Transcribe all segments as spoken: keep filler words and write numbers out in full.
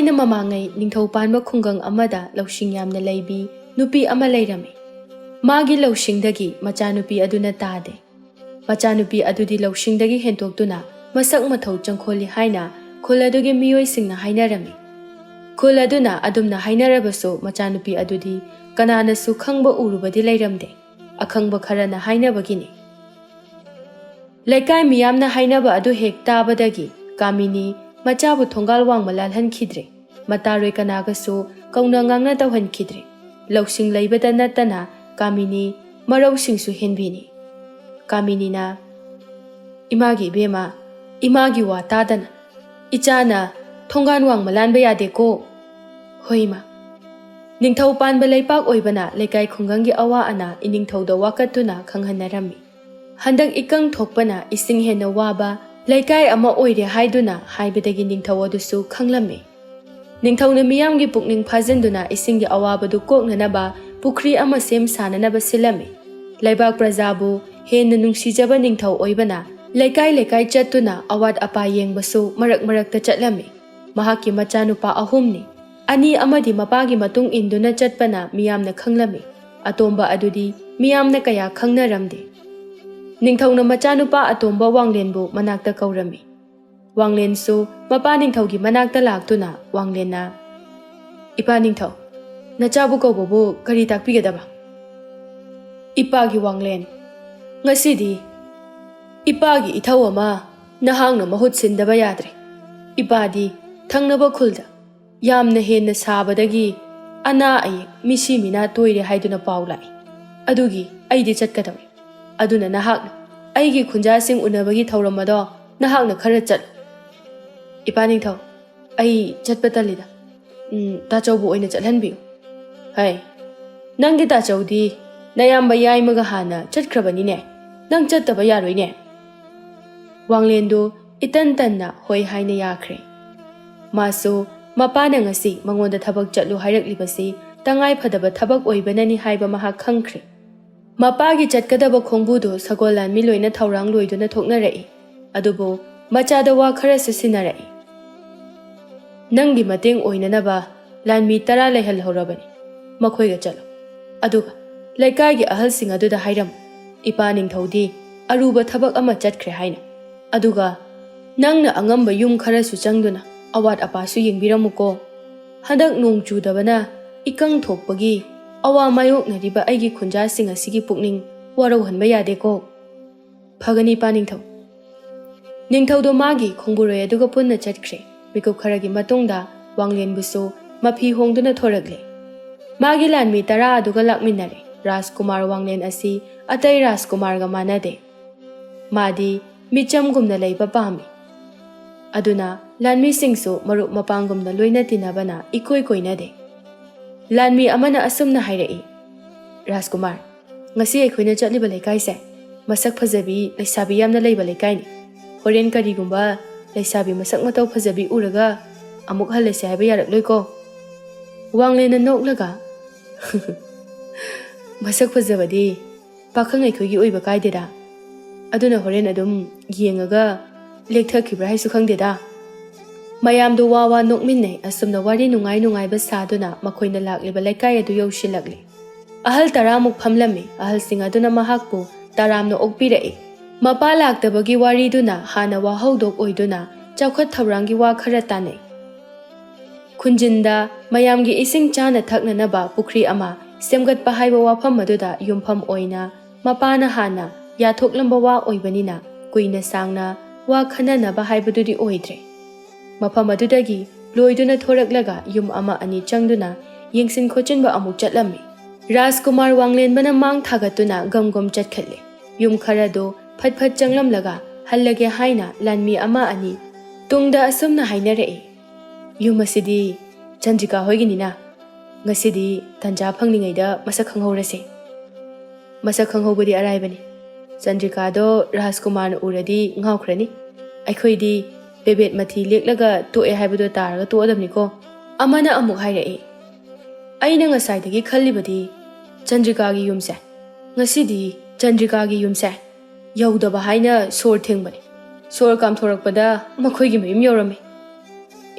ꯊꯥꯏꯅ ꯃꯃꯥꯡꯉꯩ ꯅꯤꯡꯊꯧ ꯄꯥꯟꯕ ꯈꯨꯡꯒꯪ ꯑꯃꯗ ꯂꯧꯁꯤꯡ ꯌꯥꯝꯅ ꯂꯩꯕꯤ ꯅꯨꯄꯤ ꯑꯃ ꯂꯩꯔꯝꯃꯤ꯫ ꯃꯥꯒꯤ ꯂꯧꯁꯤꯡꯗꯒꯤ ꯃꯆꯥꯅꯨꯄꯤ ꯑꯗꯨꯅ ꯇꯥꯗꯦ꯫ ꯃꯆꯥꯅꯨꯄꯤ ꯑꯗꯨꯗꯤ ꯂꯧꯁꯤꯡꯗꯒꯤ ꯍꯦꯟꯇꯣꯛꯇꯨꯅ ꯃꯁꯛ ꯃꯊꯧ ꯆꯪꯈꯣꯜꯂꯤ ꯍꯥꯏꯅ ꯈꯨꯜ ꯑꯗꯨꯒꯤ ꯃꯤꯑꯣꯏꯁꯤꯡꯅ ꯍꯥꯏꯅꯔꯝꯃꯤ꯫ ꯈꯨꯜ ꯑꯗꯨꯅ ꯑꯗꯨꯝꯅ ꯍꯥꯏꯅꯔꯕꯁꯨ ꯃꯆꯥꯅꯨꯄꯤ ꯑꯗꯨꯗꯤ ꯀꯅꯥꯅꯁꯨ ꯈꯪꯕ ꯎꯔꯨꯕꯗꯤ ꯂꯩꯔꯝꯗꯦ꯫ ꯑꯈꯪꯕ ꯈꯔꯅ ꯍꯥꯏꯅꯕꯒꯤꯅꯤ꯫ ꯂꯩꯀꯥꯏ ꯃꯤꯌꯥꯝꯅ ꯍꯥꯏꯅꯕ ꯑꯗꯨ ꯍꯦꯛ ꯇꯥꯕꯗꯒꯤ ꯀꯥꯃꯤꯅꯤ ꯃꯆꯥꯕꯨ ꯊꯣꯡꯒꯥꯜ ꯋꯥꯡꯃ ꯂꯥꯜꯍꯟꯈꯤꯗ꯭ꯔꯦ꯫ ꯃꯇꯥꯔꯣꯏ ꯀꯅꯥꯒꯁꯨ ꯀꯧꯅ ꯉꯥꯡꯅ ꯇꯧꯍꯟꯈꯤꯗ꯭ꯔꯦ꯫ ꯂꯧꯁꯤꯡ ꯂꯩꯕꯗ ꯅꯠꯇꯅ ꯀꯥꯃꯤꯅꯤ ꯃꯔꯧꯁꯤꯡꯁꯨ ꯍꯦꯟꯕꯤꯅꯤ꯫ ꯀꯥꯃꯤꯅꯤꯅ, "ꯏꯃꯥꯒꯤ ꯏꯕꯦꯝꯃ, ꯏꯃꯥꯒꯤ ꯋꯥ ꯇꯥꯗꯅ ꯏꯆꯥꯅ ꯊꯣꯡꯒꯥꯟ ꯋꯥꯡꯃ ꯂꯥꯟꯕ ꯌꯥꯗꯦꯀꯣ꯫" ꯍꯣꯏ ꯏꯃꯥ꯫ ꯅꯤꯡꯊꯧ ꯄꯥꯟꯕ ꯂꯩꯄꯥꯛ ꯑꯣꯏꯕꯅ ꯂꯩꯀꯥꯏ ꯈꯨꯡꯒꯪꯒꯤ ꯑꯋꯥ ꯑꯅꯥ ꯏꯅꯤꯡꯊꯧꯗ ꯋꯥꯀꯠꯇꯨꯅ ꯈꯪꯍꯟꯅꯔꯝꯃꯤ꯫ ꯍꯟꯗꯛ ꯏꯀꯪ ꯊꯣꯛꯄꯅ ꯏꯁꯤꯡ ꯍꯦꯟꯅ ꯋꯥꯕ ꯂꯩꯀꯥꯏ ꯑꯃ ꯑꯣꯏꯔꯦ ꯍꯥꯏꯗꯨꯅ ꯍꯥꯏꯕꯗꯒꯤ ꯅꯤꯡꯊꯧ ꯑꯗꯨꯁꯨ ꯈꯪꯂꯝꯃꯤ꯫ ꯅꯤꯡꯊꯧꯅ ꯃꯤꯌꯥꯝꯒꯤ ꯄꯨꯛꯅꯤꯡ ꯐꯥꯖꯤꯟꯗꯨꯅ ꯏꯁꯤꯡꯒꯤ ꯑꯋꯥꯕꯗꯨ ꯀꯣꯛꯅꯅꯕ ꯄꯨꯈ꯭ꯔꯤ ꯑꯃ ꯁꯦꯝ ꯁꯥꯅꯅꯕ ꯁꯤꯜꯂꯝꯃꯤ꯫ ꯂꯩꯕꯥꯛ ꯄ꯭ꯔꯖꯥꯕꯨ ꯍꯦꯟꯅ ꯅꯨꯡꯁꯤꯖꯕ ꯅꯤꯡꯊꯧ ꯑꯣꯏꯕꯅ ꯂꯩꯀꯥꯏ ꯂꯩꯀꯥꯏ ꯆꯠꯇꯨꯅ ꯑꯋꯥꯠ ꯑꯄꯥ ꯌꯦꯡꯕꯁꯨ ꯃꯔꯛ ꯃꯔꯛꯇ ꯆꯠꯂꯝꯃꯤ꯫ ꯃꯍꯥꯛꯀꯤ ꯃꯆꯥꯅꯨꯄꯥ ꯑꯍꯨꯝꯅꯤ꯫ ꯑꯅꯤ ꯑꯃꯗꯤ ꯃꯄꯥꯒꯤ ꯃꯇꯨꯡ ꯏꯟꯗꯨꯅ ꯆꯠꯄꯅ ꯃꯤꯌꯥꯝꯅ ꯈꯪꯂꯝꯃꯤ꯫ ꯑꯇꯣꯝꯕ ꯑꯗꯨꯗꯤ ꯃꯤꯌꯥꯝꯅ ꯀꯌꯥ ꯈꯪꯅꯔꯝꯗꯦ꯫ ꯅꯤꯡꯊꯧꯅ ꯃꯆꯥꯅꯨꯄꯥ ꯑꯇꯣꯝꯕ ꯋꯥꯡꯂꯦꯟꯕꯨ ꯃꯅꯥꯛꯇ ꯀꯧꯔꯝꯃꯤ꯫ ꯋꯥꯡꯂꯦꯟꯁꯨ ꯃꯄꯥ ꯅꯤꯡꯊꯧꯒꯤ ꯃꯅꯥꯛꯇ ꯂꯥꯛꯇꯨꯅ ꯋꯥꯡꯂꯦꯟꯅ, "ꯏꯄꯥ ꯅꯤꯡꯊꯧ, ꯅꯆꯥꯕꯨ ꯀꯧꯕꯕꯨ ꯀꯔꯤ ꯇꯥꯛꯄꯤꯒꯗꯕ?" "ꯏꯄꯥꯒꯤ ꯋꯥꯡꯂꯦꯟ, ꯉꯁꯤꯗꯤ ꯏꯄꯥꯒꯤ ꯏꯊꯧ ꯑꯃ ꯅꯍꯥꯛꯅ ꯃꯍꯨꯠ ꯁꯤꯟꯗꯕ ꯌꯥꯗ꯭ꯔꯦ꯫ ꯏꯄꯥꯗꯤ ꯊꯪꯅꯕ ꯈꯨꯜꯗ ꯌꯥꯝꯅ ꯍꯦꯟꯅ ꯁꯥꯕꯗꯒꯤ ꯑꯅꯥ ꯑꯌꯦꯛ, ꯃꯤꯁꯤ ꯃꯤꯅꯥ ꯇꯣꯏꯔꯦ ꯍꯥꯏꯗꯨꯅ ꯄꯥꯎ ꯂꯥꯛꯏ꯫ ꯑꯗꯨꯒꯤ ꯑꯩꯗꯤ ꯆꯠꯀꯗꯧꯔꯤ꯫ ꯑꯗꯨꯅ ꯅꯍꯥꯛꯅ ꯑꯩꯒꯤ ꯈꯨꯟꯖꯥꯁꯤꯡ ꯎꯅꯕꯒꯤ ꯊꯧꯔꯝ ꯑꯗꯣ ꯅꯍꯥꯛꯅ ꯈꯔ ꯆꯠꯂꯨ꯫" "ꯏꯄꯥ ꯅꯤꯡꯊꯧ, ꯑꯩ ꯆꯠꯄ ꯇꯜꯂꯤꯗ꯫ ꯎꯝ, ꯇꯥꯆꯧꯕꯨ ꯑꯣꯏꯅ ꯆꯠꯍꯟꯕꯤꯌꯨ꯫" "ꯍꯩ, ꯅꯪꯒꯤ ꯇꯥꯆꯧꯗꯤ ꯅꯌꯥꯝꯕ ꯌꯥꯏꯃꯒ ꯍꯥꯟꯅ ꯆꯠꯈ꯭ꯔꯕꯅꯤꯅꯦ꯫ ꯅꯪ ꯆꯠꯇꯕ ꯌꯥꯔꯣꯏꯅꯦ꯫" ꯋꯥꯡꯂꯦꯟꯗꯨ ꯏꯇꯟ ꯇꯟꯅ ꯍꯣꯏ ꯍꯥꯏꯅ ꯌꯥꯈ꯭ꯔꯦ꯫ ꯃꯥꯁꯨ ꯃꯄꯥꯅ ꯉꯁꯤ ꯃꯉꯣꯟꯗ ꯊꯕꯛ ꯆꯠꯂꯨ ꯍꯥꯏꯔꯛꯂꯤꯕꯁꯤ ꯇꯉꯥꯏ ꯐꯗꯕ ꯊꯕꯛ ꯑꯣꯏꯕꯅꯅꯤ ꯍꯥꯏꯕ ꯃꯍꯥꯛ ꯈꯪꯈ꯭ꯔꯦ꯫ ꯃꯄꯥꯒꯤ ꯆꯠꯀꯗꯕ ꯈꯣꯡꯕꯨꯗꯨ ꯁꯒꯣꯜ ꯂꯥꯟꯃꯤ ꯂꯣꯏꯅ ꯊꯧꯔꯥꯡ ꯂꯣꯏꯗꯨꯅ ꯊꯣꯛꯅꯔꯛꯏ꯫ ꯑꯗꯨꯕꯨ ꯃꯆꯥꯗ ꯋꯥ ꯈꯔꯁꯨ ꯁꯤꯟꯅꯔꯛꯏ꯫ ꯅꯪꯒꯤ ꯃꯇꯦꯡ ꯑꯣꯏꯅꯅꯕ ꯂꯥꯟꯃꯤ ꯇꯔꯥ ꯂꯩꯍꯜꯍꯧꯔꯕꯅꯤ꯫ ꯃꯈꯣꯏꯒ ꯆꯠꯂꯨ꯫ ꯑꯗꯨꯒ ꯂꯩꯀꯥꯏꯒꯤ ꯑꯍꯜꯁꯤꯡ ꯑꯗꯨꯗ ꯍꯥꯏꯔꯝꯃꯨ, ꯏꯄꯥ ꯅꯤꯡꯊꯧꯗꯤ ꯑꯔꯨꯕ ꯊꯕꯛ ꯑꯃ ꯆꯠꯈ꯭ꯔꯦ ꯍꯥꯏꯅ꯫ ꯑꯗꯨꯒ ꯅꯪꯅ ꯑꯉꯝꯕ ꯌꯨꯝ ꯈꯔꯁꯨ ꯆꯪꯗꯨꯅ ꯑꯋꯥꯠ ꯑꯄꯥꯁꯨ ꯌꯦꯡꯕꯤꯔꯝꯃꯨꯀꯣ꯫ ꯍꯟꯗꯛ ꯅꯣꯡ ꯆꯨꯗꯕꯅ ꯏꯀꯪ ꯊꯣꯛꯄꯒꯤ ꯑꯋꯥ ꯃꯥꯌꯣꯛꯅꯔꯤꯕ ꯑꯩꯒꯤ ꯈꯨꯟꯖꯥꯁꯤꯡ ꯑꯁꯤꯒꯤ ꯄꯨꯛꯅꯤꯡ ꯋꯥꯔꯧꯍꯟꯕ ꯌꯥꯗꯦꯀꯣ꯫ ꯐꯒꯅꯤ, ꯏꯄꯥ ꯅꯤꯡꯊꯧ꯫ ꯅꯤꯡꯊꯧꯗꯣ ꯃꯥꯒꯤ ꯈꯣꯡꯕꯨꯔꯣꯏ ꯑꯗꯨꯒ ꯄꯨꯟꯅ ꯆꯠꯈ꯭ꯔꯦ꯫ ꯃꯤꯀꯨꯞ ꯈꯔꯒꯤ ꯃꯇꯨꯡꯗ ꯋꯥꯡꯂꯦꯟꯕꯨꯁꯨ ꯃꯐꯤ ꯍꯣꯡꯗꯨꯅ ꯊꯣꯔꯛꯂꯦ꯫ ꯃꯥꯒꯤ ꯂꯥꯟꯃꯤ ꯇꯔꯥ ꯑꯗꯨꯒ ꯂꯥꯛꯃꯤꯟꯅꯔꯦ꯫ ꯔꯥꯖꯀꯨꯃꯥꯔ ꯋꯥꯡꯂꯦꯟ ꯑꯁꯤ ꯑꯇꯩ ꯔꯥꯖꯀꯨꯃꯥꯔꯒ ꯃꯥꯟꯅꯗꯦ꯫ ꯃꯥꯗꯤ ꯃꯤꯆꯝꯒꯨꯝꯅ ꯂꯩꯕ ꯄꯥꯝꯃꯤ꯫ ꯑꯗꯨꯅ ꯂꯥꯟꯃꯤꯁꯤꯡꯁꯨ ꯃꯔꯨꯞ ꯃꯄꯥꯡꯒꯨꯝꯅ ꯂꯣꯏꯅ ꯇꯤꯟꯅꯕꯅ ꯏꯀꯣꯏ ꯀꯣꯏꯅꯗꯦ꯫ ꯂꯥꯟꯃꯤ ꯑꯃꯅ ꯑꯁꯨꯝꯅ ꯍꯥꯏꯔꯛꯏ, "ꯔꯥꯖꯀꯨꯃꯥꯔ, ꯉꯁꯤ ꯑꯩꯈꯣꯏꯅ ꯆꯠꯂꯤꯕ ꯂꯩꯀꯥꯏꯁꯦ ꯃꯁꯛ ꯐꯖꯕꯤ ꯂꯩꯁꯥꯕꯤ ꯌꯥꯝꯅ ꯂꯩꯕ ꯂꯩꯀꯥꯏꯅꯤ꯫ ꯍꯣꯔꯦꯟ ꯀꯔꯤꯒꯨꯝꯕ ꯂꯩꯁꯥꯕꯤ ꯃꯁꯛ ꯃꯇꯧ ꯐꯖꯕꯤ ꯎꯔꯒ ꯑꯃꯨꯛ ꯍꯜꯂꯁꯦ ꯍꯥꯏꯕ ꯌꯥꯔꯛꯂꯣꯏꯀꯣ?" ꯋꯥꯡꯂꯦꯟꯅ ꯅꯣꯛꯂꯒ, "ꯃꯁꯛ ꯐꯖꯕꯗꯤ ꯄꯥꯈꯪ ꯑꯩꯈꯣꯏꯒꯤ ꯑꯣꯏꯕ ꯀꯥꯏꯗꯦꯗ꯫ ꯑꯗꯨꯅ ꯍꯣꯔꯦꯟ ꯑꯗꯨꯝ ꯌꯦꯡꯉꯒ ꯂꯦꯛꯊꯈꯤꯕ꯭ꯔꯥ ꯍꯥꯏꯁꯨ ꯈꯪꯗꯦꯗ꯫" ꯃꯌꯥꯝꯗꯣ ꯋꯥ ꯋꯥ ꯅꯣꯛꯃꯤꯟꯅꯩ꯫ ꯑꯁꯨꯝꯅ ꯋꯥꯔꯤ ꯅꯨꯡꯉꯥꯏ ꯅꯨꯡꯉꯥꯏꯕ ꯁꯥꯗꯨꯅ ꯃꯈꯣꯏꯅ ꯂꯥꯛꯂꯤꯕ ꯂꯩꯀꯥꯏ ꯑꯗꯨ ꯌꯧꯁꯤꯜꯂꯛꯂꯤ꯫ ꯑꯍꯜ ꯇꯔꯥꯃꯨꯛ ꯐꯝꯂꯝꯃꯤ꯫ ꯑꯍꯜꯁꯤꯡ ꯑꯗꯨꯅ ꯃꯍꯥꯛꯄꯨ ꯇꯔꯥꯝꯅ ꯑꯣꯛꯄꯤꯔꯛꯏ꯫ ꯃꯄꯥ ꯂꯥꯛꯇꯕꯒꯤ ꯋꯥꯔꯤꯗꯨꯅ ꯍꯥꯟꯅ ꯋꯥꯍꯧꯗꯣꯛ ꯑꯣꯏꯗꯨꯅ ꯆꯥꯎꯈꯠ ꯊꯧꯔꯥꯡꯒꯤ ꯋꯥ ꯈꯔ ꯇꯥꯅꯩ꯫ ꯈꯨꯟꯖꯤꯟꯗ ꯃꯌꯥꯝꯒꯤ ꯏꯁꯤꯡ ꯆꯥꯅ ꯊꯛꯅꯅꯕ ꯄꯨꯈ꯭ꯔꯤ ꯑꯃ ꯁꯦꯝꯒꯠꯄ ꯍꯥꯏꯕ ꯋꯥꯐꯝ ꯑꯗꯨꯗ ꯌꯨꯝꯐꯝ ꯑꯣꯏꯅ ꯃꯄꯥꯅ ꯍꯥꯟꯅ ꯌꯥꯊꯣꯛꯂꯝꯕ ꯋꯥ ꯑꯣꯏꯕꯅꯤꯅ ꯀꯨꯏꯅ ꯁꯥꯡꯅ ꯋꯥ ꯈꯟꯅꯅꯕ ꯍꯥꯏꯕꯗꯨꯗꯤ ꯑꯣꯏꯗ꯭ꯔꯦ꯫ ꯃꯐꯝ ꯑꯗꯨꯗꯒꯤ ꯂꯣꯏꯗꯨꯅ ꯊꯣꯔꯛꯂꯒ ꯌꯨꯝ ꯑꯃ ꯑꯅꯤ ꯆꯪꯗꯨꯅ ꯌꯦꯡꯁꯤꯟ ꯈꯣꯠꯆꯤꯟꯕ ꯑꯃꯨꯛ ꯆꯠꯂꯝꯃꯤ꯫ ꯔꯥꯖꯀꯨꯃꯥꯔ ꯋꯥꯡꯂꯦꯟꯕꯅ ꯃꯥꯡ ꯊꯥꯒꯠꯇꯨꯅ ꯒꯝ ꯒꯝ ꯆꯠꯈꯠꯂꯦ꯫ ꯌꯨꯝ ꯈꯔꯗꯨ ꯐꯠ ꯐꯠ ꯆꯪꯂꯝꯂꯒ ꯍꯜꯂꯒꯦ ꯍꯥꯏꯅ ꯂꯥꯟꯃꯤ ꯑꯃ ꯑꯅꯤ ꯇꯨꯡꯗ ꯑꯁꯨꯝꯅ ꯍꯥꯏꯅꯔꯛꯏ, "ꯌꯨꯝ ꯑꯁꯤꯗꯤ ꯆꯟꯗ꯭ꯔꯤꯀꯥ ꯍꯣꯏꯒꯤꯅꯤꯅ ꯉꯁꯤꯗꯤ ꯇꯟꯖꯥ ꯐꯪꯂꯤꯉꯩꯗ ꯃꯁꯛ ꯈꯪꯍꯧꯔꯁꯦ꯫" ꯃꯁꯛ ꯈꯪꯍꯧꯕꯗꯤ ꯑꯔꯥꯏꯕꯅꯤ꯫ ꯆꯟꯗ꯭ꯔꯤꯀꯥꯗꯣ ꯔꯥꯖꯀꯨꯃꯥꯔꯅ ꯎꯔꯗꯤ ꯉꯥꯎꯈ꯭ꯔꯅꯤ꯫ ꯑꯩꯈꯣꯏꯗꯤ ꯕꯦꯕꯦꯠ ꯃꯊꯤ ꯂꯦꯛꯂꯒ ꯇꯣꯛꯑꯦ ꯍꯥꯏꯕꯗꯣ ꯇꯥꯔꯒ ꯇꯣꯛꯑꯗꯕꯅꯤꯀꯣ꯫ ꯑꯃꯅ ꯑꯃꯨꯛ ꯍꯥꯏꯔꯛꯏ, "ꯑꯩꯅ ꯉꯁꯥꯏꯗꯒꯤ ꯈꯜꯂꯤꯕꯗꯤ ꯆꯟꯗ꯭ꯔꯤꯀꯥꯒꯤ ꯌꯨꯝꯁꯦ, ꯉꯁꯤꯗꯤ ꯆꯟꯗ꯭ꯔꯤꯀꯥꯒꯤ ꯌꯨꯝꯁꯦ ꯌꯧꯗꯕ ꯍꯥꯏꯅ ꯁꯣꯔ ꯊꯤꯡꯕꯅꯤ꯫ ꯁꯣꯔ ꯀꯥꯝꯊꯣꯔꯛꯄꯗ ꯃꯈꯣꯏꯒꯤ ꯃꯌꯨꯝ ꯌꯧꯔꯝꯃꯤ꯫"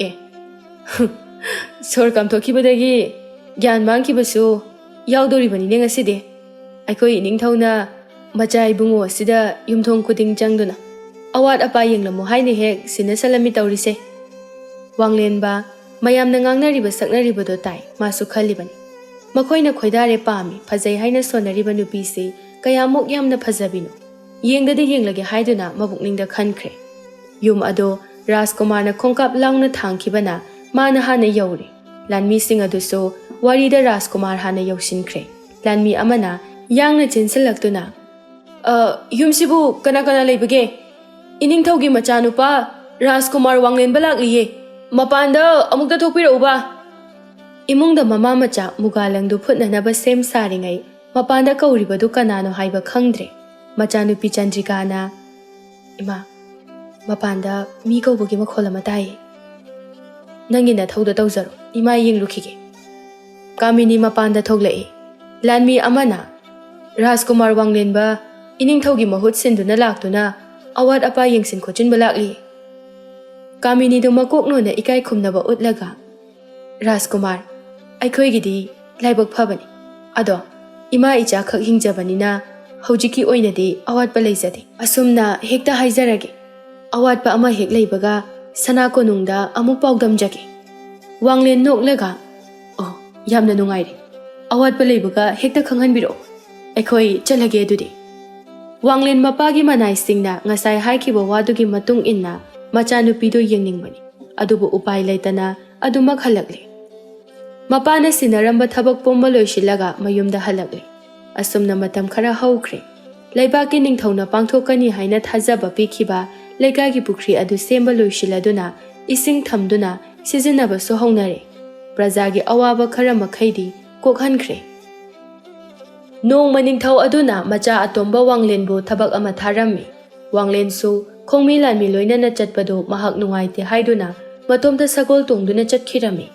ꯑꯦ, ꯁꯣꯔ ꯀꯥꯝꯊꯣꯛꯈꯤꯕꯗꯒꯤ ꯒ꯭ꯌꯥꯟ ꯃꯥꯡꯈꯤꯕꯁꯨ ꯌꯥꯎꯗꯣꯔꯤꯕꯅꯤꯅꯦ ꯉꯁꯤꯗꯤ꯫ ꯑꯩꯈꯣꯏ ꯏꯅꯤꯡꯊꯧꯅ ꯃꯆꯥ ꯏꯕꯨꯡꯉꯣ ꯑꯁꯤꯗ ꯌꯨꯝꯊꯣꯡ ꯈꯨꯗꯤꯡ ꯆꯪꯗꯨꯅ ꯑꯋꯥꯠ ꯑꯄꯥ ꯌꯦꯡꯂꯝꯃꯨ ꯍꯥꯏꯅ ꯍꯦꯛ ꯁꯤꯟꯅ ꯁꯜꯂꯝꯃꯤ ꯇꯧꯔꯤꯁꯦ꯫ ꯋꯥꯡꯂꯦꯟꯕ ꯃꯌꯥꯝꯅ ꯉꯥꯡꯅꯔꯤꯕ ꯁꯛꯅꯔꯤꯕꯗꯣ ꯇꯥꯏ꯫ ꯃꯥꯁꯨ ꯈꯜꯂꯤꯕꯅꯤ, ꯃꯈꯣꯏꯅ ꯈꯣꯏꯗꯥꯔꯦ, ꯄꯥꯝꯃꯤ, ꯐꯖꯩ ꯍꯥꯏꯅ ꯁꯣꯟꯅꯔꯤꯕ ꯅꯨꯄꯤꯁꯤ ꯀꯌꯥꯃꯨꯛ ꯌꯥꯝꯅ ꯐꯖꯕꯤꯅꯣ, ꯌꯦꯡꯗꯗꯤ ꯌꯦꯡꯂꯒꯦ ꯍꯥꯏꯗꯨꯅ ꯃꯄꯨꯛꯅꯤꯡꯗ ꯈꯟꯈ꯭ꯔꯦ꯫ ꯌꯨꯝ ꯑꯗꯣ ꯔꯥꯖꯀꯨꯃꯥꯔꯅ ꯈꯣꯡꯀꯥꯞ ꯂꯥꯎꯅ ꯊꯥꯡꯈꯤꯕꯅ ꯃꯥꯅ ꯍꯥꯟꯅ ꯌꯧꯔꯦ꯫ ꯂꯥꯟꯃꯤꯁꯤꯡ ꯑꯗꯨꯁꯨ ꯋꯥꯔꯤꯗ ꯔꯥꯖꯀꯨꯃꯥꯔ ꯍꯥꯟꯅ ꯌꯧꯁꯤꯟꯈ꯭ꯔꯦ꯫ ꯂꯥꯟꯃꯤ ꯑꯃꯅ ꯌꯥꯡꯅ ꯆꯦꯟꯁꯤꯜꯂꯛꯇꯨꯅ, "ꯑ, ꯌꯨꯝꯁꯤꯕꯨ ꯀꯅꯥ ꯀꯅꯥ ꯂꯩꯕꯒꯦ? ꯏꯅꯤꯡꯊꯧꯒꯤ ꯃꯆꯥꯅꯨꯄꯥ ꯔꯥꯖꯀꯨꯃꯥꯔ ꯋꯥꯡꯂꯦꯟꯕ ꯂꯥꯛꯂꯤꯌꯦ꯫ ꯃꯄꯥꯟꯗ ꯑꯃꯨꯛꯇ ꯊꯣꯛꯄꯤꯔꯛꯎꯕ!" ꯏꯃꯨꯡꯗ ꯃꯃꯥ ꯃꯆꯥ ꯃꯨꯒꯥ ꯂꯪꯗꯨ ꯐꯨꯠꯅꯅꯕ ꯁꯦꯝ ꯁꯥꯔꯤꯉꯩ ꯃꯄꯥꯟꯗ ꯀꯧꯔꯤꯕꯗꯨ ꯀꯅꯥꯅꯣ ꯍꯥꯏꯕ ꯈꯪꯗ꯭ꯔꯦ꯫ ꯃꯆꯥꯅꯨꯄꯤ ꯆꯟꯗ꯭ꯔꯤꯀꯥꯅ, "ꯏꯃꯥ, ꯃꯄꯥꯟꯗ ꯃꯤ ꯀꯧꯕꯒꯤ ꯃꯈꯣꯜ ꯑꯃ ꯇꯥꯏꯌꯦ꯫ ꯅꯪꯒꯤ ꯅꯊꯧꯗꯣ ꯇꯧꯖꯔꯣ, ꯏꯃꯥ ꯌꯦꯡꯂꯨꯈꯤꯒꯦ꯫" ꯀꯥꯃꯤꯅꯤ ꯃꯄꯥꯟꯗ ꯊꯣꯛꯂꯛꯏ꯫ ꯂꯥꯟꯃꯤ ꯑꯃꯅ, "ꯔꯥꯖꯀꯨꯃꯥꯔ ꯋꯥꯡꯂꯦꯟꯕ ꯏꯅꯤꯡꯊꯧꯒꯤ ꯃꯍꯨꯠ ꯁꯤꯟꯗꯨꯅ ꯂꯥꯛꯇꯨꯅ ꯑꯋꯥꯠ ꯑꯄꯥ ꯌꯦꯡꯁꯤꯟ ꯈꯣꯠꯆꯤꯟꯕ ꯂꯥꯛꯂꯤ꯫" ꯀꯥꯃꯤꯅꯤꯗꯨ ꯃꯀꯣꯛ ꯅꯣꯟꯅ ꯏꯀꯥꯏ ꯈꯨꯝꯅꯕ ꯎꯠꯂꯒ, "ꯔꯥꯖꯀꯨꯃꯥꯔ, ꯑꯩꯈꯣꯏꯒꯤꯗꯤ ꯂꯥꯏꯕꯛ ꯐꯕꯅꯤ꯫ ꯑꯗꯣ ꯏꯃꯥ ꯏꯆꯥꯈꯛ ꯍꯤꯡꯖꯕꯅꯤꯅ ꯍꯧꯖꯤꯛꯀꯤ ꯑꯣꯏꯅꯗꯤ ꯑꯋꯥꯠꯄ ꯂꯩꯖꯗꯦ꯫ ꯑꯁꯨꯝꯅ ꯍꯦꯛꯇ ꯍꯥꯏꯖꯔꯒꯦ, ꯑꯋꯥꯠꯄ ꯑꯃ ꯍꯦꯛ ꯂꯩꯕꯒ ꯁꯅꯥ ꯀꯣꯅꯨꯡꯗ ꯑꯃꯨꯛ ꯄꯥꯎꯗꯝꯖꯒꯦ꯫" ꯋꯥꯡꯂꯦꯟ ꯅꯣꯛꯂꯒ, "ꯑꯣ, ꯌꯥꯝꯅ ꯅꯨꯡꯉꯥꯏꯔꯦ꯫ ꯑꯋꯥꯠꯄ ꯂꯩꯕꯒ ꯍꯦꯛꯇ ꯈꯪꯍꯟꯕꯤꯔꯛꯑꯣ꯫ ꯑꯩꯈꯣꯏ ꯆꯠꯂꯒꯦ ꯑꯗꯨꯗꯤ꯫" ꯋꯥꯡꯂꯦꯟ ꯃꯄꯥꯒꯤ ꯃꯅꯥꯏꯁꯤꯡꯅ ꯉꯁꯥꯏ ꯍꯥꯏꯈꯤꯕ ꯋꯥꯗꯨꯒꯤ ꯃꯇꯨꯡ ꯏꯟꯅ ꯃꯆꯥꯅꯨꯄꯤꯗꯨ ꯌꯦꯡꯅꯤꯡꯕꯅꯤ, ꯑꯗꯨꯕꯨ ꯎꯄꯥꯏ ꯂꯩꯇꯅ ꯑꯗꯨꯃꯛ ꯍꯜꯂꯛꯂꯦ꯫ ꯃꯄꯥꯅ ꯁꯤꯟꯅꯔꯝꯕ ꯊꯕꯛ ꯄꯨꯝꯕ ꯂꯣꯏꯁꯤꯜꯂꯒ ꯃꯌꯨꯝꯗ ꯍꯜꯂꯛꯂꯦ꯫ ꯑꯁꯨꯝꯅ ꯃꯇꯝ ꯈꯔ ꯍꯧꯈ꯭ꯔꯦ꯫ ꯂꯩꯕꯥꯛꯀꯤ ꯅꯤꯡꯊꯧꯅ ꯄꯥꯡꯊꯣꯛꯀꯅꯤ ꯍꯥꯏꯅ ꯊꯥꯖꯕ ꯄꯤꯈꯤꯕ ꯂꯩꯀꯥꯏꯒꯤ ꯄꯨꯈ꯭ꯔꯤ ꯑꯗꯨ ꯁꯦꯝꯕ ꯂꯣꯏꯁꯤꯜꯂꯗꯨꯅ ꯏꯁꯤꯡ ꯊꯝꯗꯨꯅ ꯁꯤꯖꯤꯟꯅꯕꯁꯨ ꯍꯧꯅꯔꯦ꯫ ꯄ꯭ꯔꯖꯥꯒꯤ ꯑꯋꯥꯕ ꯈꯔ ꯃꯈꯩꯗꯤ ꯀꯣꯛꯍꯟꯈ꯭ꯔꯦ꯫ ꯅꯣꯡꯃ ꯅꯤꯡꯊꯧ ꯑꯗꯨꯅ ꯃꯆꯥ ꯑꯇꯣꯝꯕ ꯋꯥꯡꯂꯦꯟꯕꯨ ꯊꯕꯛ ꯑꯃ ꯊꯥꯔꯝꯃꯤ꯫ ꯋꯥꯡꯂꯦꯟꯁꯨ ꯈꯣꯡꯃꯤ ꯂꯥꯟꯃꯤ ꯂꯣꯏꯅꯅ ꯆꯠꯄꯗꯨ ꯃꯍꯥꯛ ꯅꯨꯡꯉꯥꯏꯇꯦ ꯍꯥꯏꯗꯨꯅ ꯃꯇꯣꯝꯇ ꯁꯒꯣꯜ ꯇꯣꯡꯗꯨꯅ ꯆꯠꯈꯤꯔꯝꯃꯤ꯫